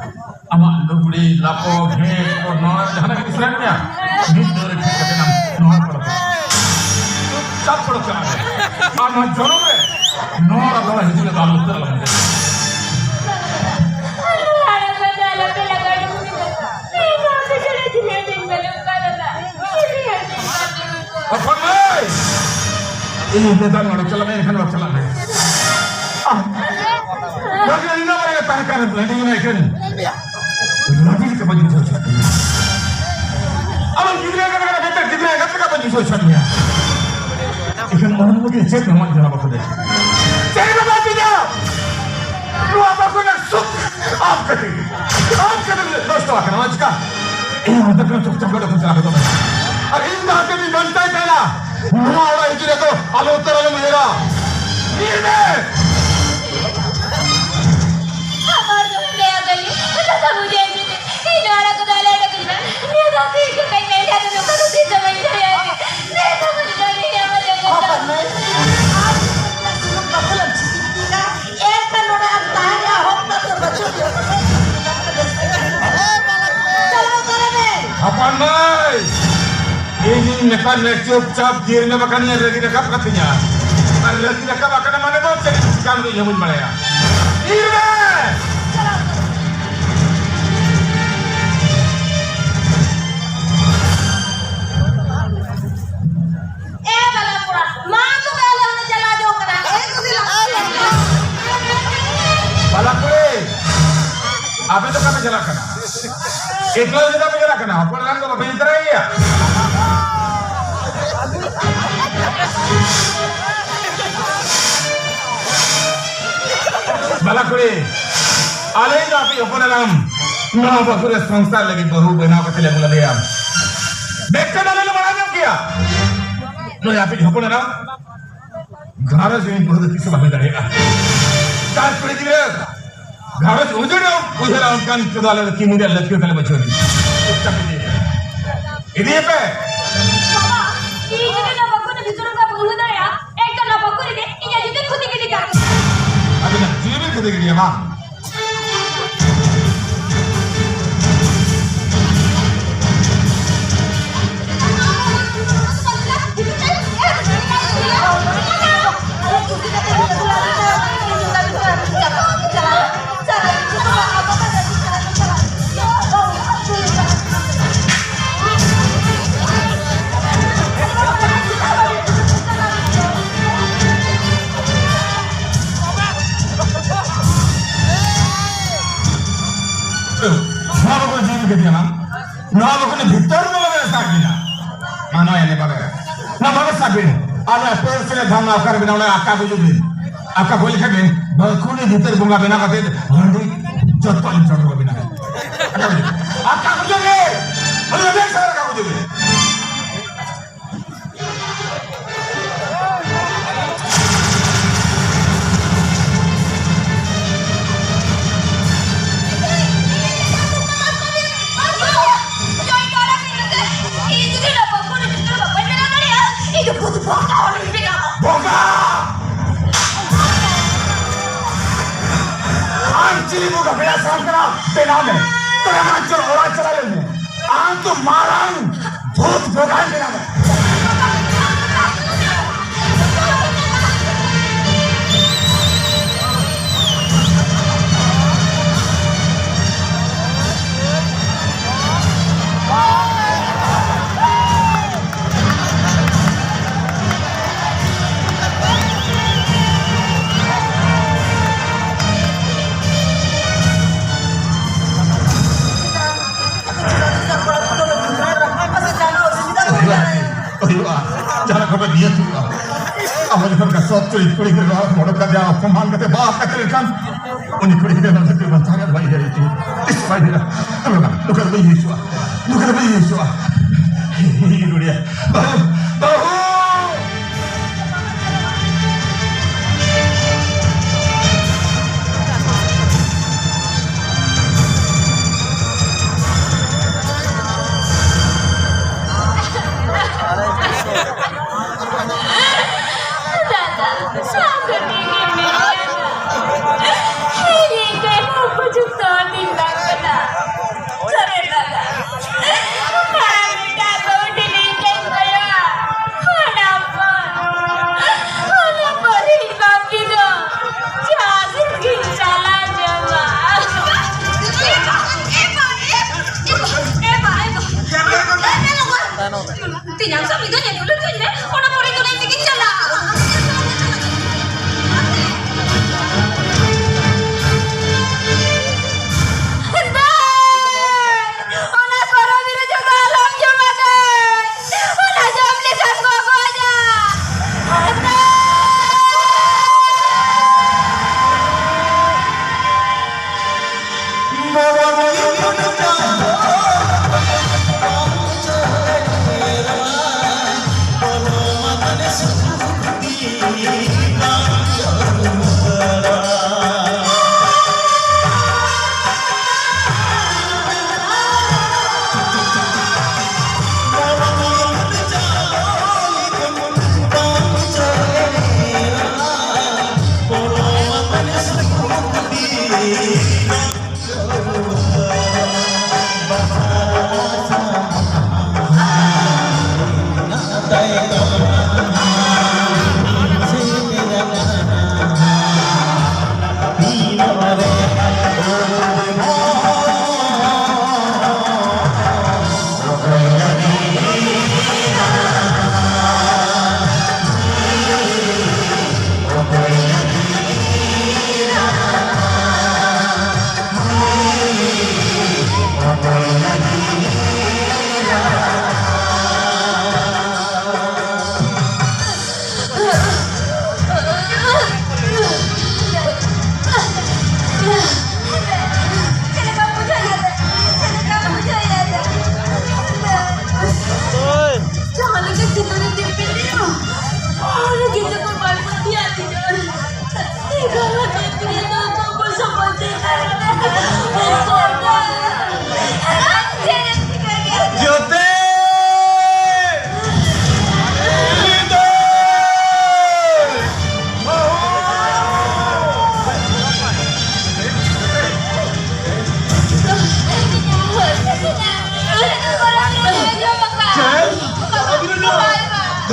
ᱟᱢᱟᱜ ᱞᱩᱜᱽᱲᱤ, ᱞᱟᱯᱚ, ᱜᱷᱮᱸᱴ ᱠᱚ, ᱱᱚᱣᱟ ᱡᱟᱦᱟᱱᱟᱜ ᱜᱮ ᱥᱮᱱ ᱜᱮᱭᱟ, ᱢᱤᱫ ᱫᱟᱹᱣ ᱨᱮ ᱴᱷᱤᱠ ᱠᱟᱛᱮ ᱟᱢ ᱱᱚᱣᱟ ᱠᱚᱲᱟ ᱠᱚ᱾ ᱪᱩᱯᱪᱟᱯ ᱠᱚᱲᱟ ᱠᱚ ᱟᱢ᱾ ᱟᱨ ᱱᱚᱣᱟ ᱡᱚᱱᱚᱢ ᱨᱮ ᱱᱚᱣᱟ ᱫᱚ ᱦᱤᱡᱩᱜ ᱨᱮ ᱫᱚ ᱟᱞᱚ ᱩᱛᱟᱹᱨ ᱟᱞᱚᱢ ᱦᱤᱡᱩᱜᱼᱟ᱾ ᱦᱚᱯᱚᱱ ᱢᱟᱹᱭ! ᱤᱧ ᱢᱮᱛᱟᱢ ᱱᱚᱰᱮ ᱪᱟᱞᱟᱜ ᱢᱮ, ᱮᱱᱠᱷᱟᱱ ᱚᱲᱟᱜ ᱪᱟᱞᱟᱜ ᱢᱮ᱾ ᱟᱦ! ᱵᱟᱝ, ᱤᱧ ᱫᱚ ᱵᱟᱝ ᱛᱟᱦᱮᱸ ᱠᱟᱱ ᱨᱮ, ᱤᱧ ᱮᱠᱷᱮᱱ ᱨᱟᱹᱜᱤ ᱞᱮᱠᱟ ᱵᱟᱹᱧ ᱵᱩᱡᱷᱟᱹᱣ ᱦᱚᱪᱚᱭᱮᱫ ᱢᱮᱭᱟ᱾ ᱟᱢ ᱜᱤᱫᱽᱨᱟᱹ ᱮᱸᱜᱟᱛ ᱠᱟᱱᱟ, ᱢᱤᱫᱴᱟᱝ ᱜᱤᱫᱽᱨᱟᱹ ᱮᱸᱜᱟᱛ ᱞᱮᱠᱟ ᱵᱟᱹᱧ ᱵᱩᱡᱷᱟᱹᱣ ᱦᱚᱪᱚᱭᱮᱫ ᱢᱮᱭᱟ᱾ ᱮᱠᱷᱮᱱ ᱚᱱᱟ ᱞᱟᱹᱜᱤᱫ ᱪᱮᱫ ᱱᱚᱣᱟ ᱡᱟᱦᱟᱸ ᱵᱟᱠᱚ ᱞᱟᱹᱭᱟ? ᱪᱮᱫ ᱦᱚᱸ ᱵᱟᱝ ᱵᱩᱡᱷᱟᱹᱣ᱾ ᱱᱚᱣᱟ ᱵᱟᱠᱚ ᱞᱟᱹᱭᱟ ᱥᱩᱠ᱾ ᱟᱢ ᱠᱟᱹᱴᱤᱡ, ᱟᱢ ᱠᱟᱹᱴᱤᱡ ᱱᱚᱥᱴᱚ ᱟᱠᱟᱱᱟ, ᱚᱱᱟ ᱪᱤᱠᱟ? ᱤᱧ ᱦᱚᱸ ᱫᱚ ᱪᱩᱯᱪᱟᱯ ᱜᱚᱰᱟ ᱠᱷᱚᱱ ᱪᱟᱞᱟᱣ ᱜᱚᱫᱚᱜ ᱢᱮ᱾ ᱟᱨ ᱤᱧ ᱫᱚ ᱦᱟᱯᱮ ᱢᱤᱫ ᱜᱷᱚᱱᱴᱟᱧ ᱛᱟᱦᱮᱱᱟ᱾ ᱱᱚᱣᱟ ᱚᱲᱟᱜ ᱤᱫᱤ ᱨᱮᱫᱚ ᱟᱞᱚ ᱩᱛᱟᱹᱨ ᱟᱞᱚᱢ ᱩᱭᱦᱟᱹᱨᱟ᱾ ᱧᱤᱨ ᱢᱮ! ᱟᱵᱟᱨ ᱫᱚ ᱞᱟᱹᱭ ᱟᱵᱮᱱ, ᱫᱟᱫᱟ ᱵᱩᱡᱷᱟᱹᱣ ᱢᱮ᱾ ᱤᱧ ᱱᱚᱣᱟ ᱚᱲᱟᱜ ᱠᱚᱫᱚ ᱟᱞᱚ ᱚᱰᱚᱠ ᱤᱧ ᱢᱮ᱾ ᱱᱤᱭᱟᱹ ᱫᱷᱟᱣ ᱫᱚ ᱤᱧ ᱫᱚ ᱵᱟᱹᱧ ᱢᱮᱱ ᱠᱷᱟᱱ ᱫᱚ ᱱᱚᱝᱠᱟ ᱫᱚ ᱛᱤᱥ ᱦᱚᱸ ᱵᱟᱹᱧ ᱫᱟᱲᱮᱭᱟᱜᱼᱟ᱾ ᱱᱤᱭᱟᱹ ᱫᱷᱟᱣ ᱵᱟᱹᱧ ᱫᱟᱲᱮᱭᱟᱜᱼᱟ, ᱵᱟᱹᱧ ᱫᱟᱲᱮᱭᱟᱜᱼᱟ᱾ ᱦᱚᱯᱚᱱ ᱢᱟᱹᱭ, ᱟᱨ ᱢᱤᱫᱴᱟᱝ ᱥᱩᱱᱩᱢ ᱵᱟᱠᱷᱳᱞ ᱮᱢ ᱪᱤᱴᱤ ᱠᱮᱫᱟ᱾ ᱮᱱᱠᱷᱟᱱ ᱱᱚᱰᱮ ᱟᱢ ᱛᱟᱦᱮᱸ ᱨᱮᱭᱟᱜ ᱦᱚᱠ ᱫᱚ ᱵᱟᱹᱪᱩᱜ ᱢᱮᱭᱟ᱾ ᱪᱟᱞᱟᱣ ᱩᱛᱟᱹᱨ ᱢᱮ᱾ ᱦᱚᱯᱚᱱ ᱢᱟᱹᱭ, ᱤᱧᱤᱧ ᱢᱮᱛᱟᱫ ᱢᱮ ᱪᱩᱯᱪᱟᱯ ᱧᱤᱨ ᱢᱮ, ᱵᱟᱠᱷᱟᱱ ᱤᱧ ᱨᱟᱹᱜᱤ ᱨᱟᱠᱟᱵ ᱠᱟᱛᱤᱧᱟ᱾ ᱟᱨ ᱨᱟᱹᱜᱤ ᱨᱟᱠᱟᱵ ᱟᱠᱟᱱᱟ ᱢᱟᱱᱮ ᱫᱚ ᱪᱮᱫ ᱪᱤᱠᱟᱹᱢ ᱫᱚ ᱤᱧ ᱦᱚᱸ ᱵᱟᱹᱧ ᱵᱟᱲᱟᱭᱟ᱾ ᱧᱤᱨ ᱢᱮ! ᱮ ᱵᱟᱞᱟ ᱠᱚᱲᱟ, ᱢᱟ ᱛᱚᱵᱮ ᱟᱞᱮ ᱦᱚᱸᱞᱮ ᱪᱟᱞᱟᱣ ᱡᱚᱝ ᱠᱟᱱᱟ᱾ ᱮ ᱠᱩᱥᱤ ᱞᱟᱜᱟᱣ᱾ ᱵᱟᱞᱟ ᱠᱩᱲᱤ, ᱟᱯᱮ ᱫᱚ ᱚᱠᱟ ᱯᱮ ᱪᱟᱞᱟᱜ ᱠᱟᱱᱟ? ᱮᱠᱞᱟ ᱪᱮᱫᱟᱜ ᱯᱮ ᱪᱟᱞᱟᱜ ᱠᱟᱱᱟ? ᱦᱚᱯᱚᱱ ᱮᱨᱟᱧ ᱫᱚ ᱵᱟᱯᱮ ᱤᱫᱤ ᱛᱚᱨᱟᱭᱮᱭᱟ? ᱵᱟᱞᱟ ᱠᱩᱲᱤ, ᱟᱞᱮ ᱫᱚ ᱟᱯᱮ ᱦᱚᱯᱚᱱ ᱮᱨᱟᱢ ᱱᱚᱣᱟ ᱵᱟᱹᱦᱩ ᱨᱮ ᱥᱚᱝᱥᱟᱨ ᱞᱟᱹᱜᱤᱫ ᱵᱟᱹᱦᱩ ᱵᱮᱱᱟᱣ ᱠᱟᱛᱮ ᱞᱮ ᱟᱹᱜᱩ ᱞᱮᱫᱮᱭᱟ᱾ ᱵᱮᱠᱴᱮᱱ ᱟᱞᱮ ᱞᱮ ᱵᱟᱲᱟᱭ ᱧᱟᱢ ᱠᱮᱭᱟ᱾ ᱱᱩᱭ ᱟᱯᱮᱭᱤᱡ ᱦᱚᱯᱚᱱ ᱮᱨᱟ ᱜᱷᱟᱨᱚᱸᱡᱽ ᱨᱤᱱᱤᱡ ᱵᱟᱹᱦᱩ ᱫᱚ ᱛᱤᱥ ᱦᱚᱸ ᱵᱟᱝ ᱦᱩᱭ ᱫᱟᱲᱮᱭᱟᱜᱼᱟ᱾ ᱪᱟᱥ ᱠᱩᱲᱤ ᱜᱤᱫᱽᱨᱟᱹ ᱜᱷᱟᱨᱚᱸᱡᱽ ᱩᱡᱟᱹᱲ ᱮ ᱩᱭᱦᱟᱹᱨᱟ, ᱚᱱᱠᱟᱱ ᱠᱚᱫᱚ ᱟᱞᱮ ᱫᱚ ᱠᱤᱢᱤᱱ ᱨᱮᱭᱟᱜ ᱞᱟᱹᱠᱛᱤ ᱛᱟᱞᱮ ᱵᱟᱹᱪᱩᱜ ᱟᱹᱱᱤᱡ᱾ ᱪᱩᱯᱪᱟᱯ ᱤᱫᱤᱭᱮᱯᱮ᱾ ᱤᱫᱤᱭᱮᱯᱮ᱾ ᱵᱟᱵᱟ, ᱤᱧ ᱡᱩᱫᱤ ᱱᱚᱣᱟ ᱵᱟᱹᱦᱩ ᱨᱮ ᱵᱷᱤᱛᱨᱤ ᱨᱮ ᱵᱟᱹᱦᱩ ᱫᱟᱲᱮᱭᱟᱜᱼᱟ, ᱮᱱᱠᱷᱟᱱ ᱱᱚᱣᱟ ᱵᱟᱹᱦᱩ ᱨᱮᱜᱮ ᱤᱧᱟᱜ ᱡᱩᱫᱤ ᱠᱷᱚᱛᱤ ᱜᱤᱰᱤ ᱠᱟᱜ ᱠᱟᱱᱟ᱾ ᱟᱹᱵᱤᱱᱟᱜ ᱡᱤᱣᱤ ᱵᱤᱱ ᱠᱷᱚᱛᱤ ᱜᱤᱰᱤᱭᱟ ᱵᱟᱝ? ᱱᱚᱣᱟ ᱵᱟᱠᱚ ᱡᱤᱣᱤ ᱠᱮᱫᱮᱭᱟ ᱵᱟᱝ? ᱱᱚᱣᱟ ᱵᱟᱠᱚ ᱵᱷᱤᱛᱟᱹᱨ ᱫᱚ ᱵᱟᱵᱮ ᱥᱟᱵ ᱵᱤᱱᱟ᱾ ᱢᱟ ᱱᱚᱣᱟ ᱮᱱᱮ ᱵᱟᱵᱮ᱾ ᱱᱚᱣᱟ ᱵᱟᱵᱮ ᱥᱟᱵ ᱵᱤᱱ᱾ ᱟᱞᱮ ᱯᱮᱲ ᱥᱮᱞᱮ ᱫᱷᱟᱢ ᱚᱠᱟᱨᱮ ᱵᱤᱱᱟ, ᱚᱱᱟ ᱟᱠᱟ ᱜᱩᱡᱩᱜ ᱵᱤᱱ᱾ ᱟᱠᱟ ᱦᱩᱭ ᱞᱮᱠᱷᱟᱱ ᱵᱤᱱ, ᱵᱟᱹᱠᱩᱲᱤ ᱵᱷᱤᱛᱟᱹᱨ ᱵᱚᱸᱜᱟ ᱵᱮᱱᱟᱣ ᱠᱟᱛᱮ ᱦᱟᱺᱰᱤ ᱡᱚᱛᱚ ᱞᱤᱧ ᱪᱚᱰᱚᱨ ᱵᱤᱱᱟ᱾ ᱟᱠᱟ ᱜᱩᱡᱩᱜ ᱵᱤᱱ᱾ ᱟᱠᱟ ᱜᱩᱡᱩᱜ ᱵᱤᱱ᱾ ᱟᱞᱮ ᱫᱚ ᱵᱮᱥ ᱟᱠᱟ ᱜᱩᱡᱩᱜ ᱵᱤᱱ᱾ ᱵᱚᱸᱜᱟ! ᱟᱢ ᱪᱤᱞᱤ ᱵᱚᱸᱜᱟ ᱵᱮᱱᱟᱣ ᱥᱟᱱᱟᱢ ᱠᱟᱱᱟ? ᱵᱮᱱᱟᱣ ᱢᱮ᱾ ᱛᱚᱵᱮ ᱢᱟ ᱪᱚᱞ ᱚᱲᱟᱜ ᱪᱟᱞᱟᱣ ᱞᱮᱱ ᱢᱮ᱾ ᱟᱢ ᱫᱚ ᱢᱟᱨᱟᱝ ᱵᱷᱩᱛ ᱵᱚᱸᱜᱟᱭ ᱵᱮᱱᱟᱣ ᱢᱮ᱾ ᱦᱩᱭᱩᱜᱼᱟ, ᱡᱟᱦᱟᱸ ᱠᱷᱚᱱ ᱱᱤᱭᱟᱹ ᱦᱩᱭᱩᱜᱼᱟ᱾ ᱟᱵᱚ ᱡᱚᱠᱷᱚᱱ ᱜᱟᱥᱚᱛ ᱪᱩᱨᱤᱛ ᱠᱩᱲᱤ ᱜᱤᱫᱽᱨᱟᱹ ᱱᱚᱣᱟ ᱢᱚᱰᱚᱠ ᱠᱟᱛᱮ ᱚᱯᱚᱢᱟᱱ ᱠᱟᱛᱮ ᱵᱟᱦ ᱠᱟᱛᱮ ᱞᱮᱠᱷᱟᱱ ᱩᱱᱤ ᱠᱩᱲᱤ ᱜᱤᱫᱽᱨᱟᱹ ᱱᱚᱣᱟ ᱫᱷᱟᱹᱨᱛᱤ ᱵᱟᱧᱪᱟᱣ ᱨᱮᱭᱟᱜ ᱵᱟᱭ ᱩᱭᱦᱟᱹᱨ ᱛᱤᱧᱟ᱾ ᱛᱤᱥ ᱵᱟᱭ ᱩᱭᱦᱟᱹᱨᱟ? ᱱᱚᱝᱠᱟ ᱫᱚ ᱵᱟᱹᱧ ᱦᱩᱭ ᱦᱚᱪᱚᱣᱟᱜᱼᱟ᱾ ᱱᱚᱝᱠᱟ ᱫᱚ ᱵᱟᱹᱧ ᱦᱩᱭ ᱦᱚᱪᱚᱣᱟᱜᱼᱟ᱾ ᱤᱧ ᱨᱩᱲᱤᱭᱟ᱾ ᱵᱟᱹᱦᱩ! ᱵᱟᱹᱦᱩ! ᱫᱟᱫᱟ, ᱥᱟᱹᱨᱤ ᱜᱮ ᱢᱮᱱᱟᱭᱟ᱾ ᱤᱧ ᱴᱷᱮᱱ ᱩᱱᱠᱩ ᱡᱚᱛᱚ ᱫᱤᱱ ᱫᱟᱜ ᱠᱟᱱᱟ᱾ ᱥᱟᱹᱨᱤ ᱫᱟᱫᱟ, ᱟᱨ ᱢᱤᱫᱴᱟᱝ ᱵᱟᱹᱦᱩ ᱴᱷᱮᱱ ᱤᱧ ᱴᱷᱮᱱ ᱠᱚᱭᱚᱜ᱾ ᱚᱱᱟ ᱯᱚᱨ, ᱚᱱᱟ ᱯᱚᱨ ᱤᱧ ᱵᱟᱹᱯᱤ ᱫᱚ ᱡᱟᱦᱟᱸ ᱥᱮᱫ ᱜᱤᱧ ᱪᱟᱞᱟᱣ ᱪᱟᱵᱟᱜᱼᱟ᱾ ᱮ ᱵᱟ, ᱮ ᱵᱟ, ᱮ ᱵᱟ, ᱮ ᱵᱟ, ᱮ ᱵᱟ᱾ ᱛᱮᱧᱟᱝ ᱥᱟᱢᱤ ᱫᱚ ᱧᱮᱞ ᱦᱚᱪᱚᱧ ᱢᱮ, ᱚᱱᱟ ᱯᱚᱨᱮ ᱫᱚ ᱤᱧ ᱛᱮᱜᱤᱧ ᱪᱟᱞᱟᱜᱼᱟ᱾ ᱫᱟᱹᱭ! ᱚᱱᱟ ᱠᱚᱨᱚ ᱵᱤᱨᱩ ᱡᱚᱢ ᱫᱚ ᱟᱞᱚᱢ ᱡᱚᱢᱟ ᱫᱟᱹᱭ᱾ ᱚᱱᱟ ᱡᱚᱢ ᱞᱮᱠᱷᱟᱱ ᱜᱚᱜᱚᱡᱟ᱾ ᱫᱟᱹᱭ!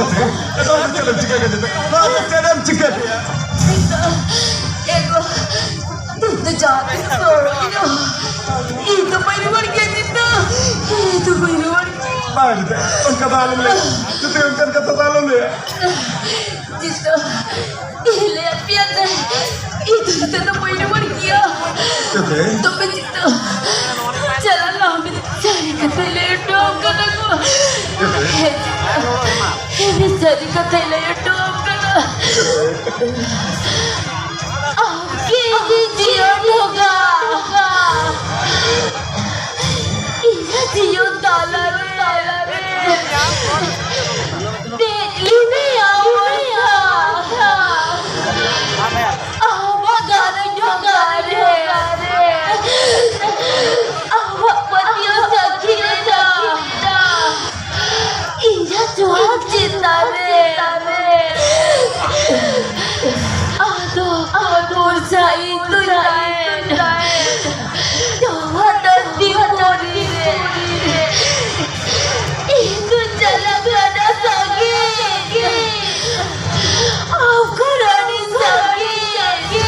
ᱮᱴᱟᱜ ᱪᱮᱫ ᱮᱢ ᱪᱤᱠᱟᱹ ᱠᱮᱫᱟ? ᱱᱚᱣᱟ ᱫᱚ ᱪᱮᱫ ᱮᱢ ᱪᱤᱠᱟᱹ ᱠᱮᱫᱟ? ᱮᱜᱳ, ᱛᱮᱦᱮᱧ ᱫᱚ ᱡᱟᱦᱟᱸ ᱛᱤᱥ ᱨᱩᱣᱟᱹᱲ ᱤᱧ ᱫᱚ, ᱤᱧ ᱫᱚ ᱵᱟᱹᱧ ᱨᱩᱣᱟᱹᱲ ᱜᱮᱭᱟ ᱡᱤᱛᱟᱹ, ᱤᱧ ᱫᱚ ᱵᱟᱹᱧ ᱨᱩᱣᱟᱹᱲ ᱜᱮᱭᱟ᱾ ᱵᱟᱝ ᱡᱤᱛᱟᱹ, ᱚᱱᱠᱟ ᱫᱚ ᱟᱞᱚᱢ ᱞᱟᱹᱭᱟ᱾ ᱡᱤᱛᱟᱹ, ᱚᱱᱠᱟᱱ ᱠᱟᱛᱷᱟ ᱫᱚ ᱟᱞᱚᱢ ᱞᱟᱹᱭᱟ᱾ ᱡᱤᱛᱟᱹ, ᱤᱧ ᱞᱟᱹᱭᱟᱫ ᱯᱮᱭᱟ ᱥᱮ, ᱤᱧ ᱫᱚ ᱱᱤᱛᱚᱜ ᱫᱚ ᱵᱟᱹᱧ ᱨᱩᱣᱟᱹᱲ ᱜᱮᱭᱟ᱾ ᱡᱤᱛᱟᱹ᱾ ᱛᱚᱵᱮ ᱡᱤᱛᱟᱹ, ᱪᱟᱞᱟᱜ ᱞᱟᱦᱟ ᱢᱮ᱾ ᱥᱟᱹᱨᱤ ᱠᱟᱛᱷᱟᱭ ᱞᱟᱹᱭ ᱦᱚᱴᱚ ᱠᱟᱫᱟ ᱠᱚ᱾ ᱦᱮᱸ, ᱦᱮᱸ, ᱥᱟᱹᱨᱤ ᱠᱟᱛᱷᱟᱭ ᱞᱟᱹᱭ ᱦᱚᱴᱚ ᱠᱟᱫᱟ᱾ ᱟᱢ ᱜᱮ ᱤᱧᱤᱡ ᱡᱤᱭᱚᱱ ᱰᱷᱚᱸᱜᱟ᱾ ᱤᱧᱟᱹᱜ ᱡᱤᱭᱚᱱ ᱛᱟᱞᱟᱨᱮ ᱫᱮᱡ ᱞᱤᱱᱟᱹᱧ ᱟᱢ ᱵᱷᱚᱨᱥᱟ᱾ ᱟᱢᱟᱜ ᱜᱷᱟᱨᱚᱸᱡᱽ ᱰᱷᱚᱸᱜᱟ ᱨᱮ ᱟᱢᱟᱜ ᱯᱟᱹᱛᱭᱟᱹᱣ ᱥᱟᱹᱠᱷᱤ ᱞᱮᱱᱟ ᱤᱧᱟᱹᱜ ᱡᱚᱦᱟᱨ ᱪᱮᱛᱟᱱ ᱨᱮ᱾ ᱟᱫᱚ ᱵᱷᱚᱨᱥᱟ ᱤᱧ ᱫᱩᱧ ᱛᱟᱦᱮᱱ ᱱᱚᱣᱟ ᱫᱷᱟᱹᱨᱛᱤ ᱯᱩᱨᱤ ᱨᱮ᱾ ᱤᱧ ᱫᱚ ᱪᱟᱞᱟᱜ ᱠᱟᱱᱟ ᱥᱟᱺᱜᱤᱧ᱾ ᱟᱢ ᱠᱷᱚᱱ ᱟᱹᱰᱤ ᱥᱟᱺᱜᱤᱧ᱾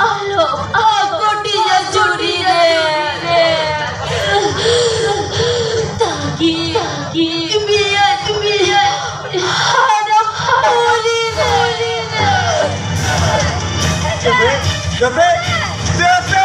ᱟᱞᱚᱢ ᱟᱠᱚᱴᱤᱧᱟ ᱪᱩᱲᱤ ᱨᱮ᱾ ᱛᱟᱺᱜᱤ, ᱛᱟᱺᱜᱤ ᱢᱮᱭᱟᱹᱧ, ᱢᱮᱭᱟᱹᱧ᱾ ᱦᱟᱱᱟ ᱯᱩᱨᱤ ᱨᱮ᱾ ᱡᱟᱛᱮ, ᱡᱟᱛᱮ, ᱡᱟᱛᱮ᱾